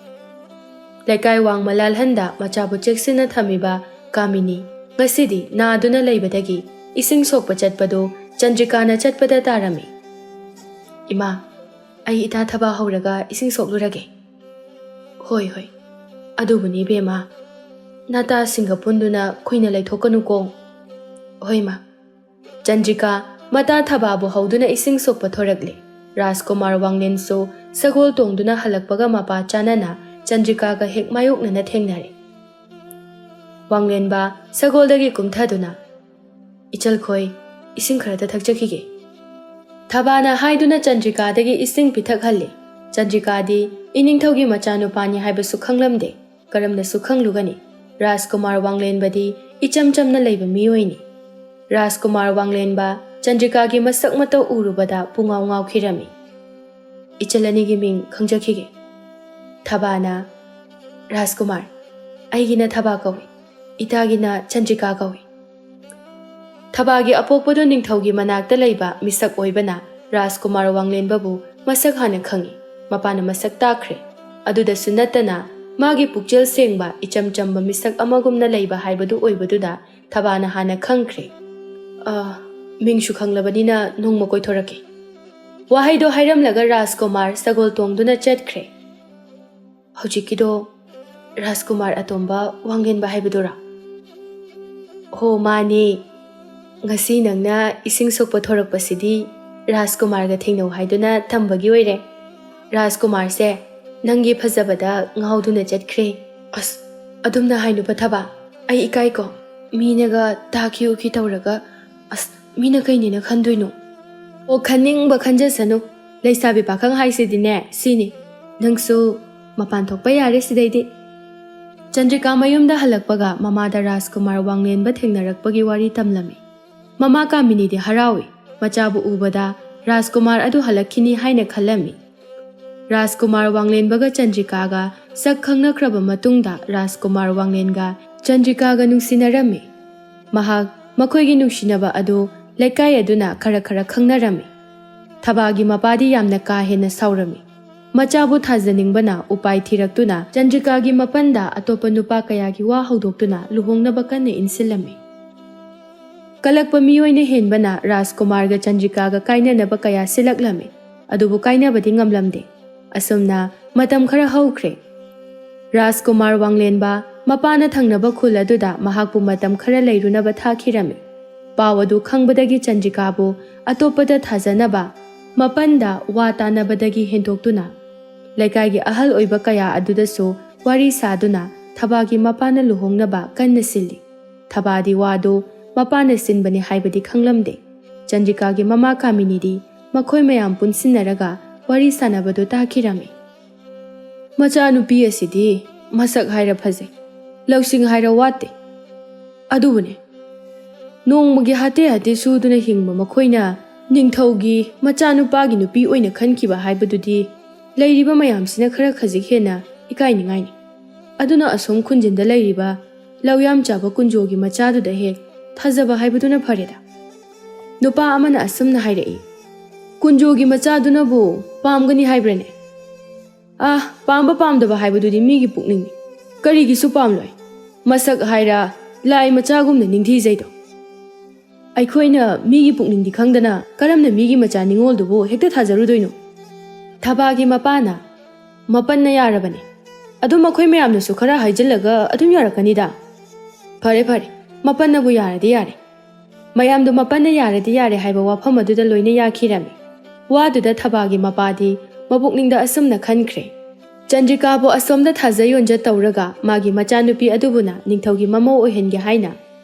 ꯂꯩꯀꯥꯏ ꯋꯥꯡꯃ ꯂꯥꯜꯍꯟꯗ ꯃꯆꯥꯕꯨ ꯆꯦꯛꯁꯤꯟꯅ ꯊꯝꯃꯤꯕ ꯀꯥꯃꯤꯅꯤ ꯉꯁꯤꯗꯤ ꯅꯥꯗꯨꯅ ꯂꯩꯕꯗꯒꯤ ꯏꯁꯤꯡ ꯁꯣꯛꯄ ꯆꯠꯄꯗꯨ ꯆꯟꯗ꯭ꯔꯤꯀꯥꯅ ꯆꯠꯄꯗ ꯇꯥꯔꯝꯃꯤ꯫ "ꯏꯃꯥ, ꯑꯩ ꯏꯇꯥ ꯊꯕꯥ ꯍꯧꯔꯒ ꯏꯁꯤꯡ ꯁꯣꯛꯂꯨꯔꯒꯦ꯫" "ꯍꯣꯏ, ꯍꯣꯏ, ꯑꯗꯨꯕꯨꯅꯤ ꯏꯕꯦꯝꯃ, ꯅꯇꯥꯁꯤꯡꯒ ꯄꯨꯟꯗꯨꯅ ꯀꯨꯏꯅ ꯂꯩꯊꯣꯛꯀꯅꯨꯀꯣ꯫" "ꯍꯣꯏ ꯃꯥ꯫" ꯆꯟꯗ꯭ꯔꯤꯀꯥ ꯃꯇꯥ ꯊꯕꯥꯕꯨ ꯍꯧꯗꯨꯅ ꯏꯁꯤꯡ ꯁꯣꯛꯄ ꯊꯣꯔꯛꯂꯦ꯫ ꯔꯥꯖꯀꯨꯃꯥꯔ ꯋꯥꯡꯂꯦꯟꯁꯨ ꯁꯒꯣꯜ ꯇꯣꯡꯗꯨꯅ ꯍꯜꯂꯛꯄꯒ ꯃꯄꯥ ꯆꯥꯅꯅ ꯆꯟꯗ꯭ꯔꯤꯀꯥꯒ ꯍꯦꯛ ꯃꯥꯌꯣꯛꯅꯅ ꯊꯦꯡꯅꯔꯦ꯫ ꯋꯥꯡꯂꯦꯟꯕ ꯁꯒꯣꯜꯗꯒꯤ ꯀꯨꯝꯊꯗꯨꯅ, "ꯏꯆꯜꯈꯣꯏ, ꯏꯁꯤꯡ ꯈꯔꯇ ꯊꯛꯆꯈꯤꯒꯦ꯫" ꯊꯕꯥꯅ ꯍꯥꯏꯗꯨꯅ ꯆꯟꯗ꯭ꯔꯤꯀꯥꯗꯒꯤ ꯏꯁꯤꯡ ꯄꯤꯊꯛꯍꯜꯂꯤ꯫ ꯆꯟꯗ꯭ꯔꯤꯀꯥꯗꯤ ꯏꯅꯤꯡꯊꯧꯒꯤ ꯃꯆꯥꯅꯨꯄꯥꯅꯤ ꯍꯥꯏꯕꯁꯨ ꯈꯪꯂꯝꯗꯦ꯫ ꯀꯔꯝꯅꯁꯨ ꯈꯪꯂꯨꯒꯅꯤ? ꯔꯥꯖꯀꯨꯃꯥꯔ ꯋꯥꯡꯂꯦꯟꯕꯗꯤ ꯏꯆꯝ ꯆꯝꯅ ꯂꯩꯕ ꯃꯤꯑꯣꯏꯅꯤ꯫ ꯔꯥꯖꯀꯨꯃꯥꯔ ꯋꯥꯡꯂꯦꯟꯕ ꯆꯟꯗ꯭ꯔꯤꯀꯥꯒꯤ ꯃꯁꯛ ꯃꯇꯧ ꯎꯔꯨꯕꯗ ꯄꯨꯡꯉꯥꯎ ꯉꯥꯎꯈꯤꯔꯝꯃꯤ꯫ "ꯏꯆꯜ ꯑꯅꯤꯒꯤ ꯃꯤꯡ ꯈꯪꯖꯈꯤꯒꯦ꯫" ꯊꯕꯥꯅ, "ꯔꯥꯖꯀꯨꯃꯥꯔ, ꯑꯩꯒꯤꯅ ꯊꯕꯥ ꯀꯧꯏ, ꯏꯇꯥꯒꯤꯅ ꯆꯟꯗ꯭ꯔꯤꯀꯥ ꯀꯧꯏ꯫" ꯊꯕꯥꯒꯤ ꯑꯄꯣꯛꯄꯗꯨ ꯅꯤꯡꯊꯧꯒꯤ ꯃꯅꯥꯛꯇ ꯂꯩꯕ ꯃꯤꯁꯛ ꯑꯣꯏꯕꯅ ꯔꯥꯖꯀꯨꯃꯥꯔ ꯋꯥꯡꯂꯦꯟꯕꯕꯨ ꯃꯁꯛ ꯍꯥꯟꯅ ꯈꯪꯏ꯫ ꯃꯄꯥꯅ ꯃꯁꯛ ꯇꯥꯛꯈ꯭ꯔꯦ꯫ ꯑꯗꯨꯗꯁꯨ ꯅꯠꯇꯅ ꯃꯥꯒꯤ ꯄꯨꯛꯆꯦꯜ ꯁꯦꯡꯕ, ꯏꯆꯝ ꯆꯝꯕ ꯃꯤꯁꯛ ꯑꯃꯒꯨꯝꯅ ꯂꯩꯕ ꯍꯥꯏꯕꯗꯨ ꯑꯣꯏꯕꯗꯨꯗ ꯊꯕꯥꯅ ꯍꯥꯟꯅ ꯈꯪꯈ꯭ꯔꯦ꯫ "ꯑ, ꯃꯤꯡꯁꯨ ꯈꯪꯂꯕꯅꯤꯅ ꯅꯣꯡꯃ ꯀꯣꯏꯊꯣꯔꯛꯀꯦ꯫" ꯋꯥꯍꯩꯗꯣ ꯍꯥꯏꯔꯝꯂꯒ ꯔꯥꯖꯀꯨꯃꯥꯔ ꯁꯒꯣꯜ ꯇꯣꯡꯗꯨꯅ ꯆꯠꯈ꯭ꯔꯦ꯫ "ꯍꯧꯖꯤꯛꯀꯤꯗꯣ ꯔꯥꯖꯀꯨꯃꯥꯔ ꯑꯇꯣꯝꯕ ꯋꯥꯡꯂꯦꯟꯕ ꯍꯥꯏꯕꯗꯨꯔꯥ?" "ꯍꯣ, ꯃꯥꯅꯦ꯫ ꯉꯁꯤ ꯅꯪꯅ ꯏꯁꯤꯡ ꯁꯣꯛꯄ ꯊꯣꯔꯛꯄꯁꯤꯗꯤ ꯔꯥꯖꯀꯨꯃꯥꯔꯒ ꯊꯦꯡꯅꯧ ꯍꯥꯏꯗꯨꯅ ꯊꯝꯕꯒꯤ ꯑꯣꯏꯔꯦ꯫ ꯔꯥꯖꯀꯨꯃꯥꯔꯁꯦ ꯅꯪꯒꯤ ꯐꯖꯕꯗ ꯉꯥꯎꯗꯨꯅ ꯆꯠꯈ꯭ꯔꯦ꯫" "ꯑꯁ, ꯑꯗꯨꯝꯅ ꯍꯥꯏꯅꯨꯕ ꯊꯕꯥ, ꯑꯩ ꯏꯀꯥꯏꯀꯣ꯫ ꯃꯤꯅꯒ ꯇꯥꯈꯤ ꯎꯈꯤ ꯇꯧꯔꯒ, ꯑꯁ, ꯃꯤꯅ ꯀꯩꯅꯦꯅ ꯈꯟꯗꯣꯏꯅꯣ?" "ꯑꯣ, ꯈꯟꯅꯤꯡꯕ ꯈꯟꯖꯁꯅꯨ꯫ ꯂꯩꯁꯥꯕꯤ ꯄꯥꯈꯪ ꯍꯥꯏꯁꯤꯗꯤꯅꯦ ꯁꯤꯅꯤ꯫ ꯅꯪꯁꯨ ꯃꯄꯥꯟ ꯊꯣꯛꯄ ꯌꯥꯔꯦ ꯁꯤꯗꯩꯗꯤ꯫" ꯆꯟꯗ꯭ꯔꯤꯀꯥ ꯃꯌꯨꯝꯗ ꯍꯜꯂꯛꯄꯒ ꯃꯃꯥꯗ ꯔꯥꯖꯀꯨꯃꯥꯔ ꯋꯥꯡꯂꯦꯟꯕ ꯊꯦꯡꯅꯔꯛꯄꯒꯤ ꯋꯥꯔꯤ ꯇꯝꯂꯝꯃꯤ꯫ ꯃꯃꯥ ꯀꯥꯃꯤꯅꯤꯗꯤ ꯍꯔꯥꯎꯏ꯫ ꯃꯆꯥꯕꯨ ꯎꯕꯗ ꯔꯥꯖꯀꯨꯃꯥꯔ ꯑꯗꯨ ꯍꯜꯂꯛꯈꯤꯅꯤ ꯍꯥꯏꯅ ꯈꯜꯂꯝꯃꯤ꯫ ꯔꯥꯖꯀꯨꯃꯥꯔ ꯋꯥꯡꯂꯦꯟꯕꯒ ꯆꯟꯗ꯭ꯔꯤꯀꯥꯒ ꯁꯛ ꯈꯪꯅꯈ꯭ꯔꯕ ꯃꯇꯨꯡꯗ ꯔꯥꯖꯀꯨꯃꯥꯔ ꯋꯥꯡꯂꯦꯟꯒ ꯆꯟꯗ꯭ꯔꯤꯀꯥꯒ ꯅꯨꯡꯁꯤꯅꯔꯝꯃꯤ꯫ ꯃꯍꯥꯛ ꯃꯈꯣꯏꯒꯤ ꯅꯨꯡꯁꯤꯅꯕ ꯑꯗꯨ ꯂꯩꯀꯥꯏ ꯑꯗꯨꯅ ꯈꯔ ꯈꯔ ꯈꯪꯅꯔꯝꯃꯤ꯫ ꯊꯕꯥꯒꯤ ꯃꯄꯥꯗꯤ ꯌꯥꯝꯅ ꯀꯥ ꯍꯦꯟꯅ ꯁꯥꯎꯔꯝꯃꯤ꯫ ꯃꯆꯥꯕꯨ ꯊꯥꯖꯅꯤꯡꯕꯅ ꯎꯄꯥꯏ ꯊꯤꯔꯛꯇꯨꯅ ꯆꯟꯗ꯭ꯔꯤꯀꯥꯒꯤ ꯃꯄꯟꯗ ꯑꯇꯣꯞꯄ ꯅꯨꯄꯥ ꯀꯌꯥꯒꯤ ꯋꯥ ꯍꯧꯗꯣꯛꯇꯨꯅ ꯂꯨꯍꯣꯡꯅꯕ ꯀꯟꯅ ꯏꯟꯁꯤꯜꯂꯝꯃꯤ꯫ ꯀꯂꯛꯄ ꯃꯤꯑꯣꯏꯅ ꯍꯦꯟꯕꯅ ꯔꯥꯖꯀꯨꯃꯥꯔꯒ ꯆꯟꯗ꯭ꯔꯤꯀꯥꯒ ꯀꯥꯏꯅꯅꯕ ꯀꯌꯥ ꯁꯤꯜꯂꯛꯂꯝꯃꯤ꯫ ꯑꯗꯨꯕꯨ ꯀꯥꯏꯅꯕꯗꯤ ꯉꯝꯂꯝꯗꯦ꯫ ꯑꯁꯨꯝꯅ ꯃꯇꯝ ꯈꯔ ꯍꯧꯈ꯭ꯔꯦ꯫ ꯔꯥꯖꯀꯨꯃꯥꯔ ꯋꯥꯡꯂꯦꯟꯕ ꯃꯄꯥꯅ ꯊꯪꯅꯕ ꯈꯨꯜ ꯑꯗꯨꯗ ꯃꯍꯥꯛꯄꯨ ꯃꯇꯝ ꯈꯔ ꯂꯩꯔꯨꯅꯕ ꯊꯥꯈꯤꯔꯝꯃꯤ꯫ ꯄꯥꯎ ꯑꯗꯨ ꯈꯪꯕꯗꯒꯤ ꯆꯟꯗ꯭ꯔꯤꯀꯥꯕꯨ ꯑꯇꯣꯞꯄꯗ ꯊꯥꯖꯅꯕ ꯃꯄꯟꯗ ꯋꯥ ꯇꯥꯅꯕꯗꯒꯤ ꯍꯦꯟꯗꯣꯛꯇꯨꯅ ꯂꯩꯀꯥꯏꯒꯤ ꯑꯍꯜ ꯑꯣꯏꯕ ꯀꯌꯥ ꯑꯗꯨꯗꯁꯨ ꯋꯥꯔꯤ ꯁꯥꯗꯨꯅ ꯊꯕꯥꯒꯤ ꯃꯄꯥꯅ ꯂꯨꯍꯣꯡꯅꯕ ꯀꯟꯅ ꯁꯤꯜꯂꯤ꯫ ꯊꯕꯥꯗꯤ ꯋꯥꯗꯨ ꯃꯄꯥꯅ ꯁꯤꯟꯕꯅꯤ ꯍꯥꯏꯕꯗꯤ ꯈꯪꯂꯝꯗꯦ꯫ ꯆꯟꯗ꯭ꯔꯤꯀꯥꯒꯤ ꯃꯃꯥ ꯀꯥꯃꯤꯅꯤꯗꯤ ꯃꯈꯣꯏ ꯃꯌꯥꯝ ꯄꯨꯟꯁꯤꯟꯅꯔꯒ ꯋꯥꯔꯤ ꯁꯥꯟꯅꯕꯗꯨ ꯇꯥꯈꯤꯔꯝꯃꯤ꯫ "ꯃꯆꯥꯅꯨꯄꯤ ꯑꯁꯤꯗꯤ ꯃꯁꯛ ꯍꯥꯏꯔ ꯐꯖꯩ, ꯂꯧꯁꯤꯡ ꯍꯥꯏꯔ ꯋꯥꯠꯇꯦ꯫ ꯑꯗꯨꯕꯨꯅꯦ, ꯅꯣꯡꯃꯒꯤ ꯍꯥꯇꯦ ꯍꯥꯇꯦ ꯁꯨꯗꯨꯅ ꯍꯤꯡꯕ ꯃꯈꯣꯏꯅ ꯅꯤꯡꯊꯧꯒꯤ ꯃꯆꯥꯅꯨꯄꯥꯒꯤ ꯅꯨꯄꯤ ꯑꯣꯏꯅ ꯈꯟꯈꯤꯕ ꯍꯥꯏꯕꯗꯨꯗꯤ ꯂꯩꯔꯤꯕ ꯃꯌꯥꯝꯁꯤꯅ ꯈꯔ ꯈꯖꯤꯛ ꯍꯦꯟꯅ ꯏꯀꯥꯏꯅꯤꯡꯉꯥꯏꯅꯤ꯫ ꯑꯗꯨꯅ ꯑꯁꯣꯝ ꯈꯨꯟꯖꯤꯟꯗ ꯂꯩꯔꯤꯕ ꯂꯧꯌꯥꯝ ꯆꯥꯕ ꯀꯨꯟꯖꯣꯒꯤ ꯃꯆꯥꯗꯨꯗ ꯍꯦꯛ ꯊꯥꯖꯕ ꯍꯥꯏꯕꯗꯨꯅ ꯐꯔꯦꯗ꯫" ꯅꯨꯄꯥ ꯑꯃꯅ ꯑꯁꯨꯝꯅ ꯍꯥꯏꯔꯛꯏ, "ꯀꯨꯟꯖꯣꯒꯤ ꯃꯆꯥꯗꯨꯅꯕꯨ ꯄꯥꯝꯒꯅꯤ ꯍꯥꯏꯕ꯭ꯔꯅꯦ? ꯑꯥ, ꯄꯥꯝꯕ ꯄꯥꯝꯗꯕ ꯍꯥꯏꯕꯗꯨꯗꯤ ꯃꯤꯒꯤ ꯄꯨꯛꯅꯤꯡꯅꯤ꯫ ꯀꯔꯤꯒꯤꯁꯨ ꯄꯥꯝꯂꯣꯏ? ꯃꯁꯛ ꯍꯥꯏꯔ ꯂꯥꯏ ꯃꯆꯥꯒꯨꯝꯅ ꯅꯤꯡꯊꯤꯖꯩꯗꯣ꯫ ꯑꯩꯈꯣꯏꯅ ꯃꯤꯒꯤ ꯄꯨꯛꯅꯤꯡꯗꯤ ꯈꯪꯗꯅ ꯀꯔꯝꯅ ꯃꯤꯒꯤ ꯃꯆꯥ ꯅꯤꯡꯉꯣꯜꯗꯨꯕꯨ ꯍꯦꯛꯇ ꯊꯥꯖꯔꯨꯗꯣꯏꯅꯣ?" ꯊꯕꯥꯒꯤ ꯃꯄꯥꯅ, "ꯃꯄꯟꯅ ꯌꯥꯔꯕꯅꯤ꯫ ꯑꯗꯨꯝ ꯑꯩꯈꯣꯏ ꯃꯌꯥꯝꯅꯁꯨ ꯈꯔ ꯍꯥꯏꯖꯤꯜꯂꯒ ꯑꯗꯨꯝ ꯌꯥꯔꯛꯀꯅꯤꯗ꯫ ꯐꯔꯦ, ꯐꯔꯦ, ꯃꯄꯟꯅꯕꯨ ꯌꯥꯔꯗꯤ ꯌꯥꯔꯦ꯫" ꯃꯌꯥꯝꯗꯣ ꯃꯄꯟꯅ ꯌꯥꯔꯗꯤ ꯌꯥꯔꯦ ꯍꯥꯏꯕ ꯋꯥꯐꯝ ꯑꯗꯨꯗ ꯂꯣꯏꯅ ꯌꯥꯈꯤꯔꯝꯃꯤ꯫ ꯋꯥꯗꯨꯗ ꯊꯕꯥꯒꯤ ꯃꯄꯥꯗꯤ ꯃꯄꯨꯛꯅꯤꯡꯗ ꯑꯁꯨꯝꯅ ꯈꯟꯈ꯭ꯔꯦ, "ꯆꯟꯗ꯭ꯔꯤꯀꯥꯕꯨ ꯑꯁꯣꯝꯗ ꯊꯥꯖ ꯌꯣꯟꯖ ꯇꯧꯔꯒ ꯃꯥꯒꯤ ꯃꯆꯥꯅꯨꯄꯤ ꯑꯗꯨꯕꯨꯅ ꯅꯤꯡꯊꯧꯒꯤ ꯃꯃꯧ ꯑꯣꯏꯍꯟꯒꯦ ꯍꯥꯏꯅ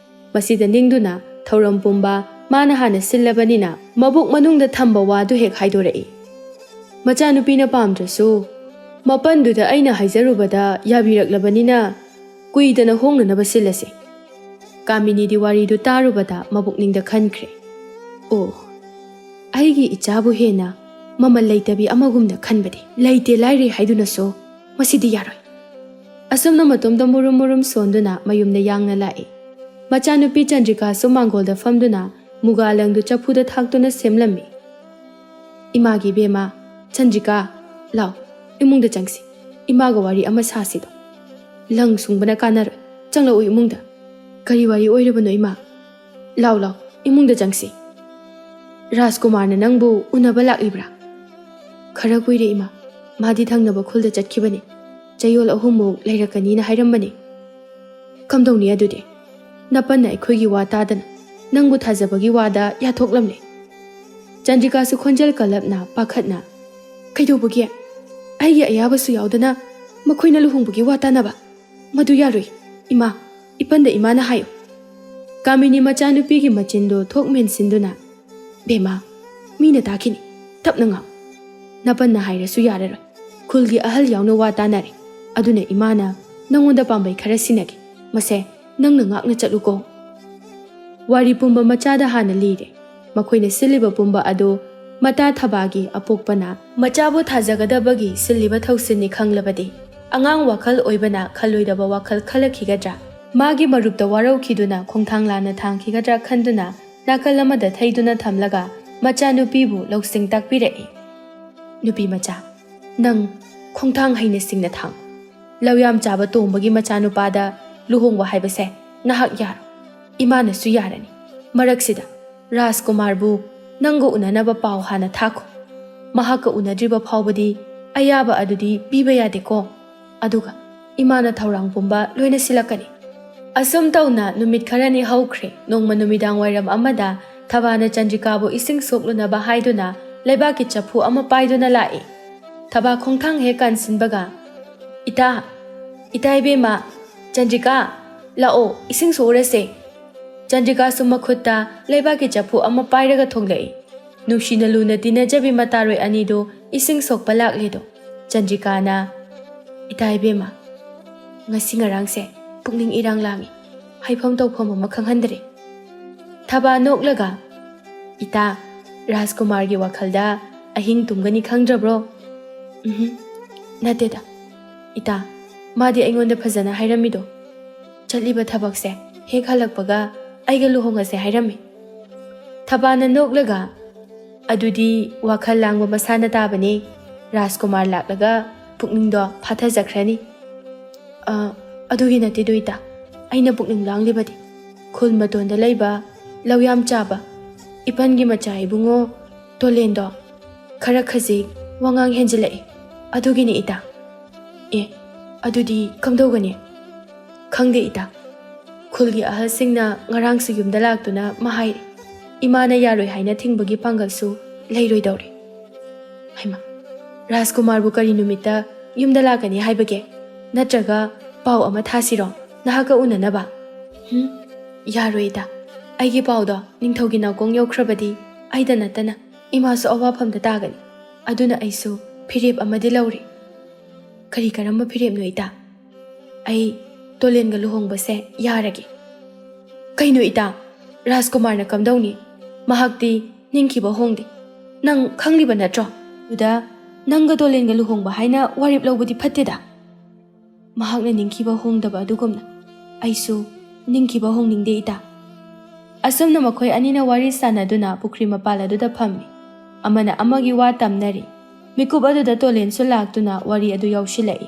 ꯃꯁꯤꯗ ꯅꯤꯡꯗꯨꯅ ꯊꯧꯔꯝ ꯄꯨꯝꯕ ꯃꯥꯅ ꯍꯥꯟꯅ ꯁꯤꯜꯂꯕꯅꯤꯅ ꯃꯕꯨꯛ ꯃꯅꯨꯡꯗ ꯊꯝꯕ ꯋꯥꯗꯨ ꯍꯦꯛ ꯍꯥꯏꯗꯣꯔꯛꯏ꯫ ꯃꯆꯥꯅꯨꯄꯤꯅ ꯄꯥꯝꯗ꯭ꯔꯁꯨ ꯃꯄꯟꯗꯨꯗ ꯑꯩꯅ ꯍꯥꯏꯖꯔꯨꯕꯗ ꯌꯥꯕꯤꯔꯛꯂꯕꯅꯤꯅ ꯀꯨꯏꯗꯅ ꯍꯣꯡꯅꯅꯕ ꯁꯤꯜꯂꯁꯤ꯫" ꯀꯥꯃꯤꯅꯤꯗꯤ ꯋꯥꯔꯤꯗꯨ ꯇꯥꯔꯨꯕꯗ ꯃꯕꯨꯛꯅꯤꯡꯗ ꯈꯟꯈ꯭ꯔꯦ, "ꯑꯣ, ꯑꯩꯒꯤ ꯏꯆꯥꯕꯨ ꯍꯦꯟꯅ ꯃꯃꯜ ꯂꯩꯇꯕꯤ ꯑꯃꯒꯨꯝꯅ ꯈꯟꯕꯗꯤ ꯂꯩꯇꯦ ꯂꯥꯏꯔꯤ ꯍꯥꯏꯗꯨꯅꯁꯨ ꯃꯁꯤꯗꯤ ꯌꯥꯔꯣꯏ꯫" ꯑꯁꯨꯝꯅ ꯃꯇꯣꯝꯗ ꯃꯨꯔꯨꯝ ꯃꯨꯔꯨꯝ ꯁꯣꯟꯗꯨꯅ ꯃꯌꯨꯝꯗ ꯌꯥꯡꯅ ꯂꯥꯛꯏ꯫ ꯃꯆꯥꯅꯨꯄꯤ ꯆꯟꯗ꯭ꯔꯤꯀꯥꯁꯨ ꯃꯥꯡꯒꯣꯜꯗ ꯐꯝꯗꯨꯅ ꯃꯨꯒꯥ ꯂꯪꯗꯨ ꯆꯐꯨꯗ ꯊꯥꯛꯇꯨꯅ ꯁꯦꯝꯂꯝꯃꯤ꯫ "ꯏꯃꯥꯒꯤ ꯏꯕꯦꯝꯃ, ꯆꯟꯗ꯭ꯔꯤꯀꯥ, ꯂꯥꯎ, ꯏꯃꯨꯡꯗ ꯆꯪꯁꯤ꯫ ꯏꯃꯥꯒ ꯋꯥꯔꯤ ꯑꯃ ꯁꯥꯁꯤꯗꯣ꯫ ꯂꯪ ꯁꯨꯡꯕꯅ ꯀꯥꯟꯅꯔꯣꯏ꯫ ꯆꯪꯂꯛꯎ ꯏꯃꯨꯡꯗ꯫" "ꯀꯔꯤ ꯋꯥꯔꯤ ꯑꯣꯏꯔꯕꯅꯣ ꯏꯃꯥ?" "ꯂꯥꯎ, ꯂꯥꯎ, ꯏꯃꯨꯡꯗ ꯆꯪꯁꯤ꯫" "ꯔꯥꯖꯀꯨꯃꯥꯔꯅ ꯅꯪꯕꯨ ꯎꯅꯕ ꯂꯥꯛꯂꯤꯕ꯭ꯔꯥ?" "ꯈꯔ ꯀꯨꯏꯔꯦ ꯏꯃꯥ, ꯃꯥꯗꯤ ꯊꯪꯅꯕ ꯈꯨꯜꯗ ꯆꯠꯈꯤꯕꯅꯤ꯫ ꯆꯌꯣꯜ ꯑꯍꯨꯝꯃꯨꯛ ꯂꯩꯔꯛꯀꯅꯤꯅ ꯍꯥꯏꯔꯝꯕꯅꯤ꯫ ꯀꯝꯗꯧꯅꯤ ꯑꯗꯨꯗꯤ? ꯅꯄꯟꯅ ꯑꯩꯈꯣꯏꯒꯤ ꯋꯥ ꯇꯥꯗꯅ ꯅꯪꯕꯨ ꯊꯥꯖꯕꯒꯤ ꯋꯥꯗ ꯌꯥꯊꯣꯛꯂꯝꯂꯦ꯫ ꯆꯟꯗ꯭ꯔꯤꯀꯥꯁꯨ ꯈꯣꯟꯖꯦꯜ ꯀꯜꯂꯞꯅ ꯄꯥꯈꯠꯅ, "ꯀꯩꯗꯧꯕꯒꯤ? ꯑꯩꯒꯤ ꯑꯌꯥꯕꯁꯨ ꯌꯥꯎꯗꯅ ꯃꯈꯣꯏꯅ ꯂꯨꯍꯣꯡꯕꯒꯤ ꯋꯥ ꯇꯥꯅꯕ? ꯃꯗꯨ ꯌꯥꯔꯣꯏ꯫ ꯏꯃꯥ, ꯏꯄꯟꯗ ꯏꯃꯥꯅ ꯍꯥꯏꯌꯨ꯫" ꯀꯥꯃꯤꯅꯤ ꯃꯆꯥꯅꯨꯄꯤꯒꯤ ꯃꯆꯤꯟꯗꯨ ꯊꯣꯛ ꯃꯦꯟꯁꯤꯟꯗꯨꯅ, "ꯕꯦꯝꯃ, ꯃꯤꯅ ꯇꯥꯈꯤꯅꯤ, ꯇꯞꯅ ꯉꯥꯡ꯫ ꯅꯄꯟꯅ ꯍꯥꯏꯔꯁꯨ ꯌꯥꯔꯔꯣꯏ꯫ ꯈꯨꯜꯒꯤ ꯑꯍꯜ ꯌꯥꯎꯅ ꯋꯥ ꯇꯥꯅꯔꯦ꯫ ꯑꯗꯨꯅ ꯏꯃꯥꯅ ꯅꯪꯉꯣꯟꯗ ꯄꯥꯝꯕꯩ ꯈꯔ ꯁꯤꯟꯅꯒꯦ꯫ ꯃꯁꯦ ꯅꯪꯅ ꯉꯥꯛꯅ ꯆꯠꯂꯨꯀꯣ꯫" ꯋꯥꯔꯤ ꯄꯨꯝꯕ ꯃꯆꯥꯗ ꯍꯥꯟꯅ ꯂꯤꯔꯦ꯫ ꯃꯈꯣꯏꯅ ꯁꯤꯜꯂꯤꯕ ꯄꯨꯝꯕ ꯑꯗꯨ ꯃꯇꯥ ꯊꯕꯥꯒꯤ ꯑꯄꯣꯛꯄꯅ ꯃꯆꯥꯕꯨ ꯊꯥꯖꯒꯗꯕꯒꯤ ꯁꯤꯜꯂꯤꯕ ꯊꯧꯁꯤꯜꯅꯤ ꯈꯪꯂꯕꯗꯤ, ꯑꯉꯥꯡ ꯋꯥꯈꯜ ꯑꯣꯏꯕꯅ ꯈꯜꯂꯣꯏꯗꯕ ꯋꯥꯈꯜ ꯈꯜꯂꯛꯈꯤꯒꯗ꯭ꯔꯥ? ꯃꯥꯒꯤ ꯃꯔꯨꯞꯇ ꯋꯥꯔꯧꯈꯤꯗꯨꯅ ꯈꯣꯡꯊꯥꯡ ꯂꯥꯟꯅ ꯊꯥꯡꯈꯤꯒꯗ꯭ꯔꯥ ꯈꯟꯗꯨꯅ ꯅꯥꯀꯜ ꯑꯃꯗ ꯊꯩꯗꯨꯅ ꯊꯝꯂꯒ ꯃꯆꯥꯅꯨꯄꯤꯕꯨ ꯂꯧꯁꯤꯡ ꯇꯥꯛꯄꯤꯔꯛꯏ꯫ "ꯅꯨꯄꯤ ꯃꯆꯥ, ꯅꯪ ꯈꯣꯡꯊꯥꯡ ꯍꯩꯅ ꯁꯤꯡꯅ ꯊꯥꯡ꯫ ꯂꯧꯌꯥꯝ ꯆꯥꯕ ꯇꯣꯝꯕꯒꯤ ꯃꯆꯥꯅꯨꯄꯥꯗ ꯂꯨꯍꯣꯡꯕ ꯍꯥꯏꯕꯁꯦ ꯅꯍꯥꯛ ꯌꯥꯔꯣꯏ꯫ ꯏꯃꯥꯅꯁꯨ ꯌꯥꯔꯅꯤ꯫ ꯃꯔꯛꯁꯤꯗ ꯔꯥꯖꯀꯨꯃꯥꯔꯕꯨ ꯅꯪꯒ ꯎꯅꯅꯕ ꯄꯥꯎ ꯍꯥꯟꯅ ꯊꯥꯈꯣ꯫ ꯃꯍꯥꯛꯀ ꯎꯅꯗ꯭ꯔꯤꯕ ꯐꯥꯎꯕꯗꯤ ꯑꯌꯥꯕ ꯑꯗꯨꯗꯤ ꯄꯤꯕ ꯌꯥꯗꯦꯀꯣ꯫ ꯑꯗꯨꯒ ꯏꯃꯥꯅ ꯊꯧꯔꯥꯡ ꯄꯨꯝꯕ ꯂꯣꯏꯅ ꯁꯤꯜꯂꯛꯀꯅꯤ꯫" ꯑꯁꯨꯝ ꯇꯧꯅ ꯅꯨꯃꯤꯠ ꯈꯔꯅꯤ ꯍꯧꯈ꯭ꯔꯦ꯫ ꯅꯣꯡꯃ ꯅꯨꯃꯤꯗꯥꯡ ꯋꯥꯏꯔꯝ ꯑꯃꯗ ꯊꯕꯥꯅ ꯆꯟꯗ꯭ꯔꯤꯀꯥꯕꯨ ꯏꯁꯤꯡ ꯁꯣꯛꯂꯨꯅꯕ ꯍꯥꯏꯗꯨꯅ ꯂꯩꯕꯥꯛꯀꯤ ꯆꯐꯨ ꯑꯃ ꯄꯥꯏꯗꯨꯅ ꯂꯥꯛꯏ꯫ ꯊꯕꯥ ꯈꯣꯡꯊꯥꯡ ꯍꯦꯛ ꯀꯥꯟꯁꯤꯟꯕꯒ, "ꯏꯇꯥ, ꯏꯇꯥ ꯏꯕꯦꯝꯃ, ꯆꯟꯗ꯭ꯔꯤꯀꯥ, ꯂꯥꯛꯑꯣ, ꯏꯁꯤꯡ ꯁꯣꯛꯎꯔꯁꯦ꯫" ꯆꯟꯗ꯭ꯔꯤꯀꯥꯁꯨ ꯃꯈꯨꯠꯇ ꯂꯩꯕꯥꯛꯀꯤ ꯆꯐꯨ ꯑꯃ ꯄꯥꯏꯔꯒ ꯊꯣꯛꯂꯛꯏ꯫ ꯅꯨꯡꯁꯤꯅ ꯂꯨꯅ ꯇꯤꯟꯅꯖꯕꯤ ꯃꯇꯥꯔꯣꯏ ꯑꯅꯤꯗꯨ ꯏꯁꯤꯡ ꯁꯣꯛꯄ ꯂꯥꯛꯂꯦꯗꯣ꯫ ꯆꯟꯗ꯭ꯔꯤꯀꯥꯅ, "ꯏꯇꯥ ꯏꯕꯦꯝꯃ, ꯉꯁꯤ ꯉꯔꯥꯡꯁꯦ ꯄꯨꯛꯅꯤꯡ ꯏꯔꯥꯡ ꯂꯥꯡꯉꯤ꯫ ꯍꯥꯏꯐꯝ ꯇꯧꯐꯝ ꯑꯃ ꯈꯪꯍꯟꯗ꯭ꯔꯦ꯫" ꯊꯕꯥ ꯅꯣꯛꯂꯒ, "ꯏꯇꯥ, ꯔꯥꯖꯀꯨꯃꯥꯔꯒꯤ ꯋꯥꯈꯜꯗ ꯑꯍꯤꯡ ꯇꯨꯝꯒꯅꯤ ꯈꯪꯗ꯭ꯔꯕ꯭ꯔꯣ?" "ꯎꯝꯍꯨꯝ, ꯅꯠꯇꯦꯗ꯫ ꯏꯇꯥ, ꯃꯥꯗꯤ ꯑꯩꯉꯣꯟꯗ ꯐꯖꯅ ꯍꯥꯏꯔꯝꯃꯤꯗꯣ꯫ ꯆꯠꯂꯤꯕ ꯊꯕꯛꯁꯦ ꯍꯦꯛ ꯍꯜꯂꯛꯄꯒ ꯑꯩꯒ ꯂꯨꯍꯣꯡꯉꯁꯦ ꯍꯥꯏꯔꯝꯃꯤ꯫" ꯊꯕꯥꯅ ꯅꯣꯛꯂꯒ, "ꯑꯗꯨꯗꯤ ꯋꯥꯈꯜ ꯂꯥꯡꯕ ꯃꯁꯥꯅ ꯇꯥꯕꯅꯦ꯫ ꯔꯥꯖꯀꯨꯃꯥꯔ ꯂꯥꯛꯂꯒ ꯄꯨꯛꯅꯤꯡꯗꯣ ꯐꯥꯊꯖꯈ꯭ꯔꯅꯤ꯫" "ꯑ, ꯑꯗꯨꯒꯤ ꯅꯠꯇꯦꯗꯣ ꯏꯇꯥ꯫ ꯑꯩꯅ ꯄꯨꯛꯅꯤꯡ ꯂꯥꯡꯂꯤꯕꯗꯤ ꯈꯨꯜ ꯃꯇꯣꯟꯗ ꯂꯩꯕ ꯂꯧꯌꯥꯝ ꯆꯥꯕ ꯏꯄꯟꯒꯤ ꯃꯆꯥ ꯏꯕꯨꯡꯉꯣ ꯇꯣꯂꯦꯟꯗꯣ ꯈꯔ ꯈꯖꯤꯛ ꯋꯥꯉꯥꯡ ꯍꯦꯟꯖꯤꯜꯂꯛꯏ꯫ ꯑꯗꯨꯒꯤꯅꯤ ꯏꯇꯥ꯫" "ꯑꯦ, ꯑꯗꯨꯗꯤ ꯀꯝꯗꯧꯒꯅꯤ? ꯈꯪꯗꯦ ꯏꯇꯥ꯫ ꯈꯨꯜꯒꯤ ꯑꯍꯜꯁꯤꯡꯅ ꯉꯔꯥꯡꯁꯨ ꯌꯨꯝꯗ ꯂꯥꯛꯇꯨꯅ ꯃꯍꯥꯏ, ꯏꯃꯥꯅ ꯌꯥꯔꯣꯏ ꯍꯥꯏꯅ ꯊꯤꯡꯕꯒꯤ ꯄꯥꯡꯒꯜꯁꯨ ꯂꯩꯔꯣꯏꯗꯧꯔꯦ꯫ ꯍꯩꯃꯥ, ꯔꯥꯖꯀꯨꯃꯥꯔꯕꯨ ꯀꯔꯤ ꯅꯨꯃꯤꯠꯇ ꯌꯨꯝꯗ ꯂꯥꯛꯀꯅꯤ ꯍꯥꯏꯕꯒꯦ? ꯅꯠꯇ꯭ꯔꯒ ꯄꯥꯎ ꯑꯃ ꯊꯥꯁꯤꯔꯣ, ꯅꯍꯥꯛꯀ ꯎꯅꯅꯕ? ꯍꯨꯝ, ꯌꯥꯔꯣꯏ ꯏꯇꯥ꯫ ꯑꯩꯒꯤ ꯄꯥꯎꯗꯣ ꯅꯤꯡꯊꯧꯒꯤ ꯅꯥꯀꯣꯡ ꯌꯧꯈ꯭ꯔꯕꯗꯤ ꯑꯩꯗ ꯅꯠꯇꯅ ꯏꯃꯥꯁꯨ ꯑꯋꯥꯐꯝꯗ ꯇꯥꯒꯅꯤ꯫ ꯑꯗꯨꯅ ꯑꯩꯁꯨ ꯐꯤꯔꯦꯞ ꯑꯃꯗꯤ ꯂꯧꯔꯦ꯫ ꯀꯔꯤ ꯀꯔꯝꯕ ꯐꯤꯔꯦꯞꯅꯣ ꯏꯇꯥ? ꯑꯩ ꯇꯣꯂꯦꯟꯒ ꯂꯨꯍꯣꯡꯕꯁꯦ ꯌꯥꯔꯒꯦ꯫ ꯀꯩꯅꯣ ꯏꯇꯥ, ꯔꯥꯖꯀꯨꯃꯥꯔꯅ ꯀꯝꯗꯧꯅꯤ? ꯃꯍꯥꯛꯇꯤ ꯅꯤꯡꯈꯤꯕ ꯍꯣꯡꯗꯦ꯫ ꯅꯪ ꯈꯪꯂꯤꯕ ꯅꯠꯇ꯭ꯔꯣ? ꯑꯗꯨꯗ ꯅꯪꯒ ꯇꯣꯂꯦꯟꯒ ꯂꯨꯍꯣꯡꯕ ꯍꯥꯏꯅ ꯋꯥꯔꯦꯞ ꯂꯧꯕꯗꯤ ꯐꯠꯇꯦꯗ꯫ ꯃꯍꯥꯛꯅ ꯅꯤꯡꯈꯤꯕ ꯍꯣꯡꯗꯕ ꯑꯗꯨꯒꯨꯝꯅ ꯑꯩꯁꯨ ꯅꯤꯡꯈꯤꯕ ꯍꯣꯡꯅꯤꯡꯗꯦ ꯏꯇꯥ꯫ ꯑꯁꯨꯝꯅ ꯃꯈꯣꯏ ꯑꯅꯤꯅ ꯋꯥꯔꯤ ꯁꯥꯟꯅꯗꯨꯅ ꯄꯨꯈ꯭ꯔꯤ ꯃꯄꯥꯜ ꯑꯗꯨꯗ ꯐꯝꯃꯤ꯫ ꯑꯃꯅ ꯑꯃꯒꯤ ꯋꯥ ꯇꯝꯅꯔꯤ꯫ ꯃꯤꯀꯨꯞ ꯑꯗꯨꯗ ꯇꯣꯂꯦꯟꯁꯨ ꯂꯥꯛꯇꯨꯅ ꯋꯥꯔꯤ ꯑꯗꯨ ꯌꯥꯎꯁꯤꯜꯂꯛꯏ꯫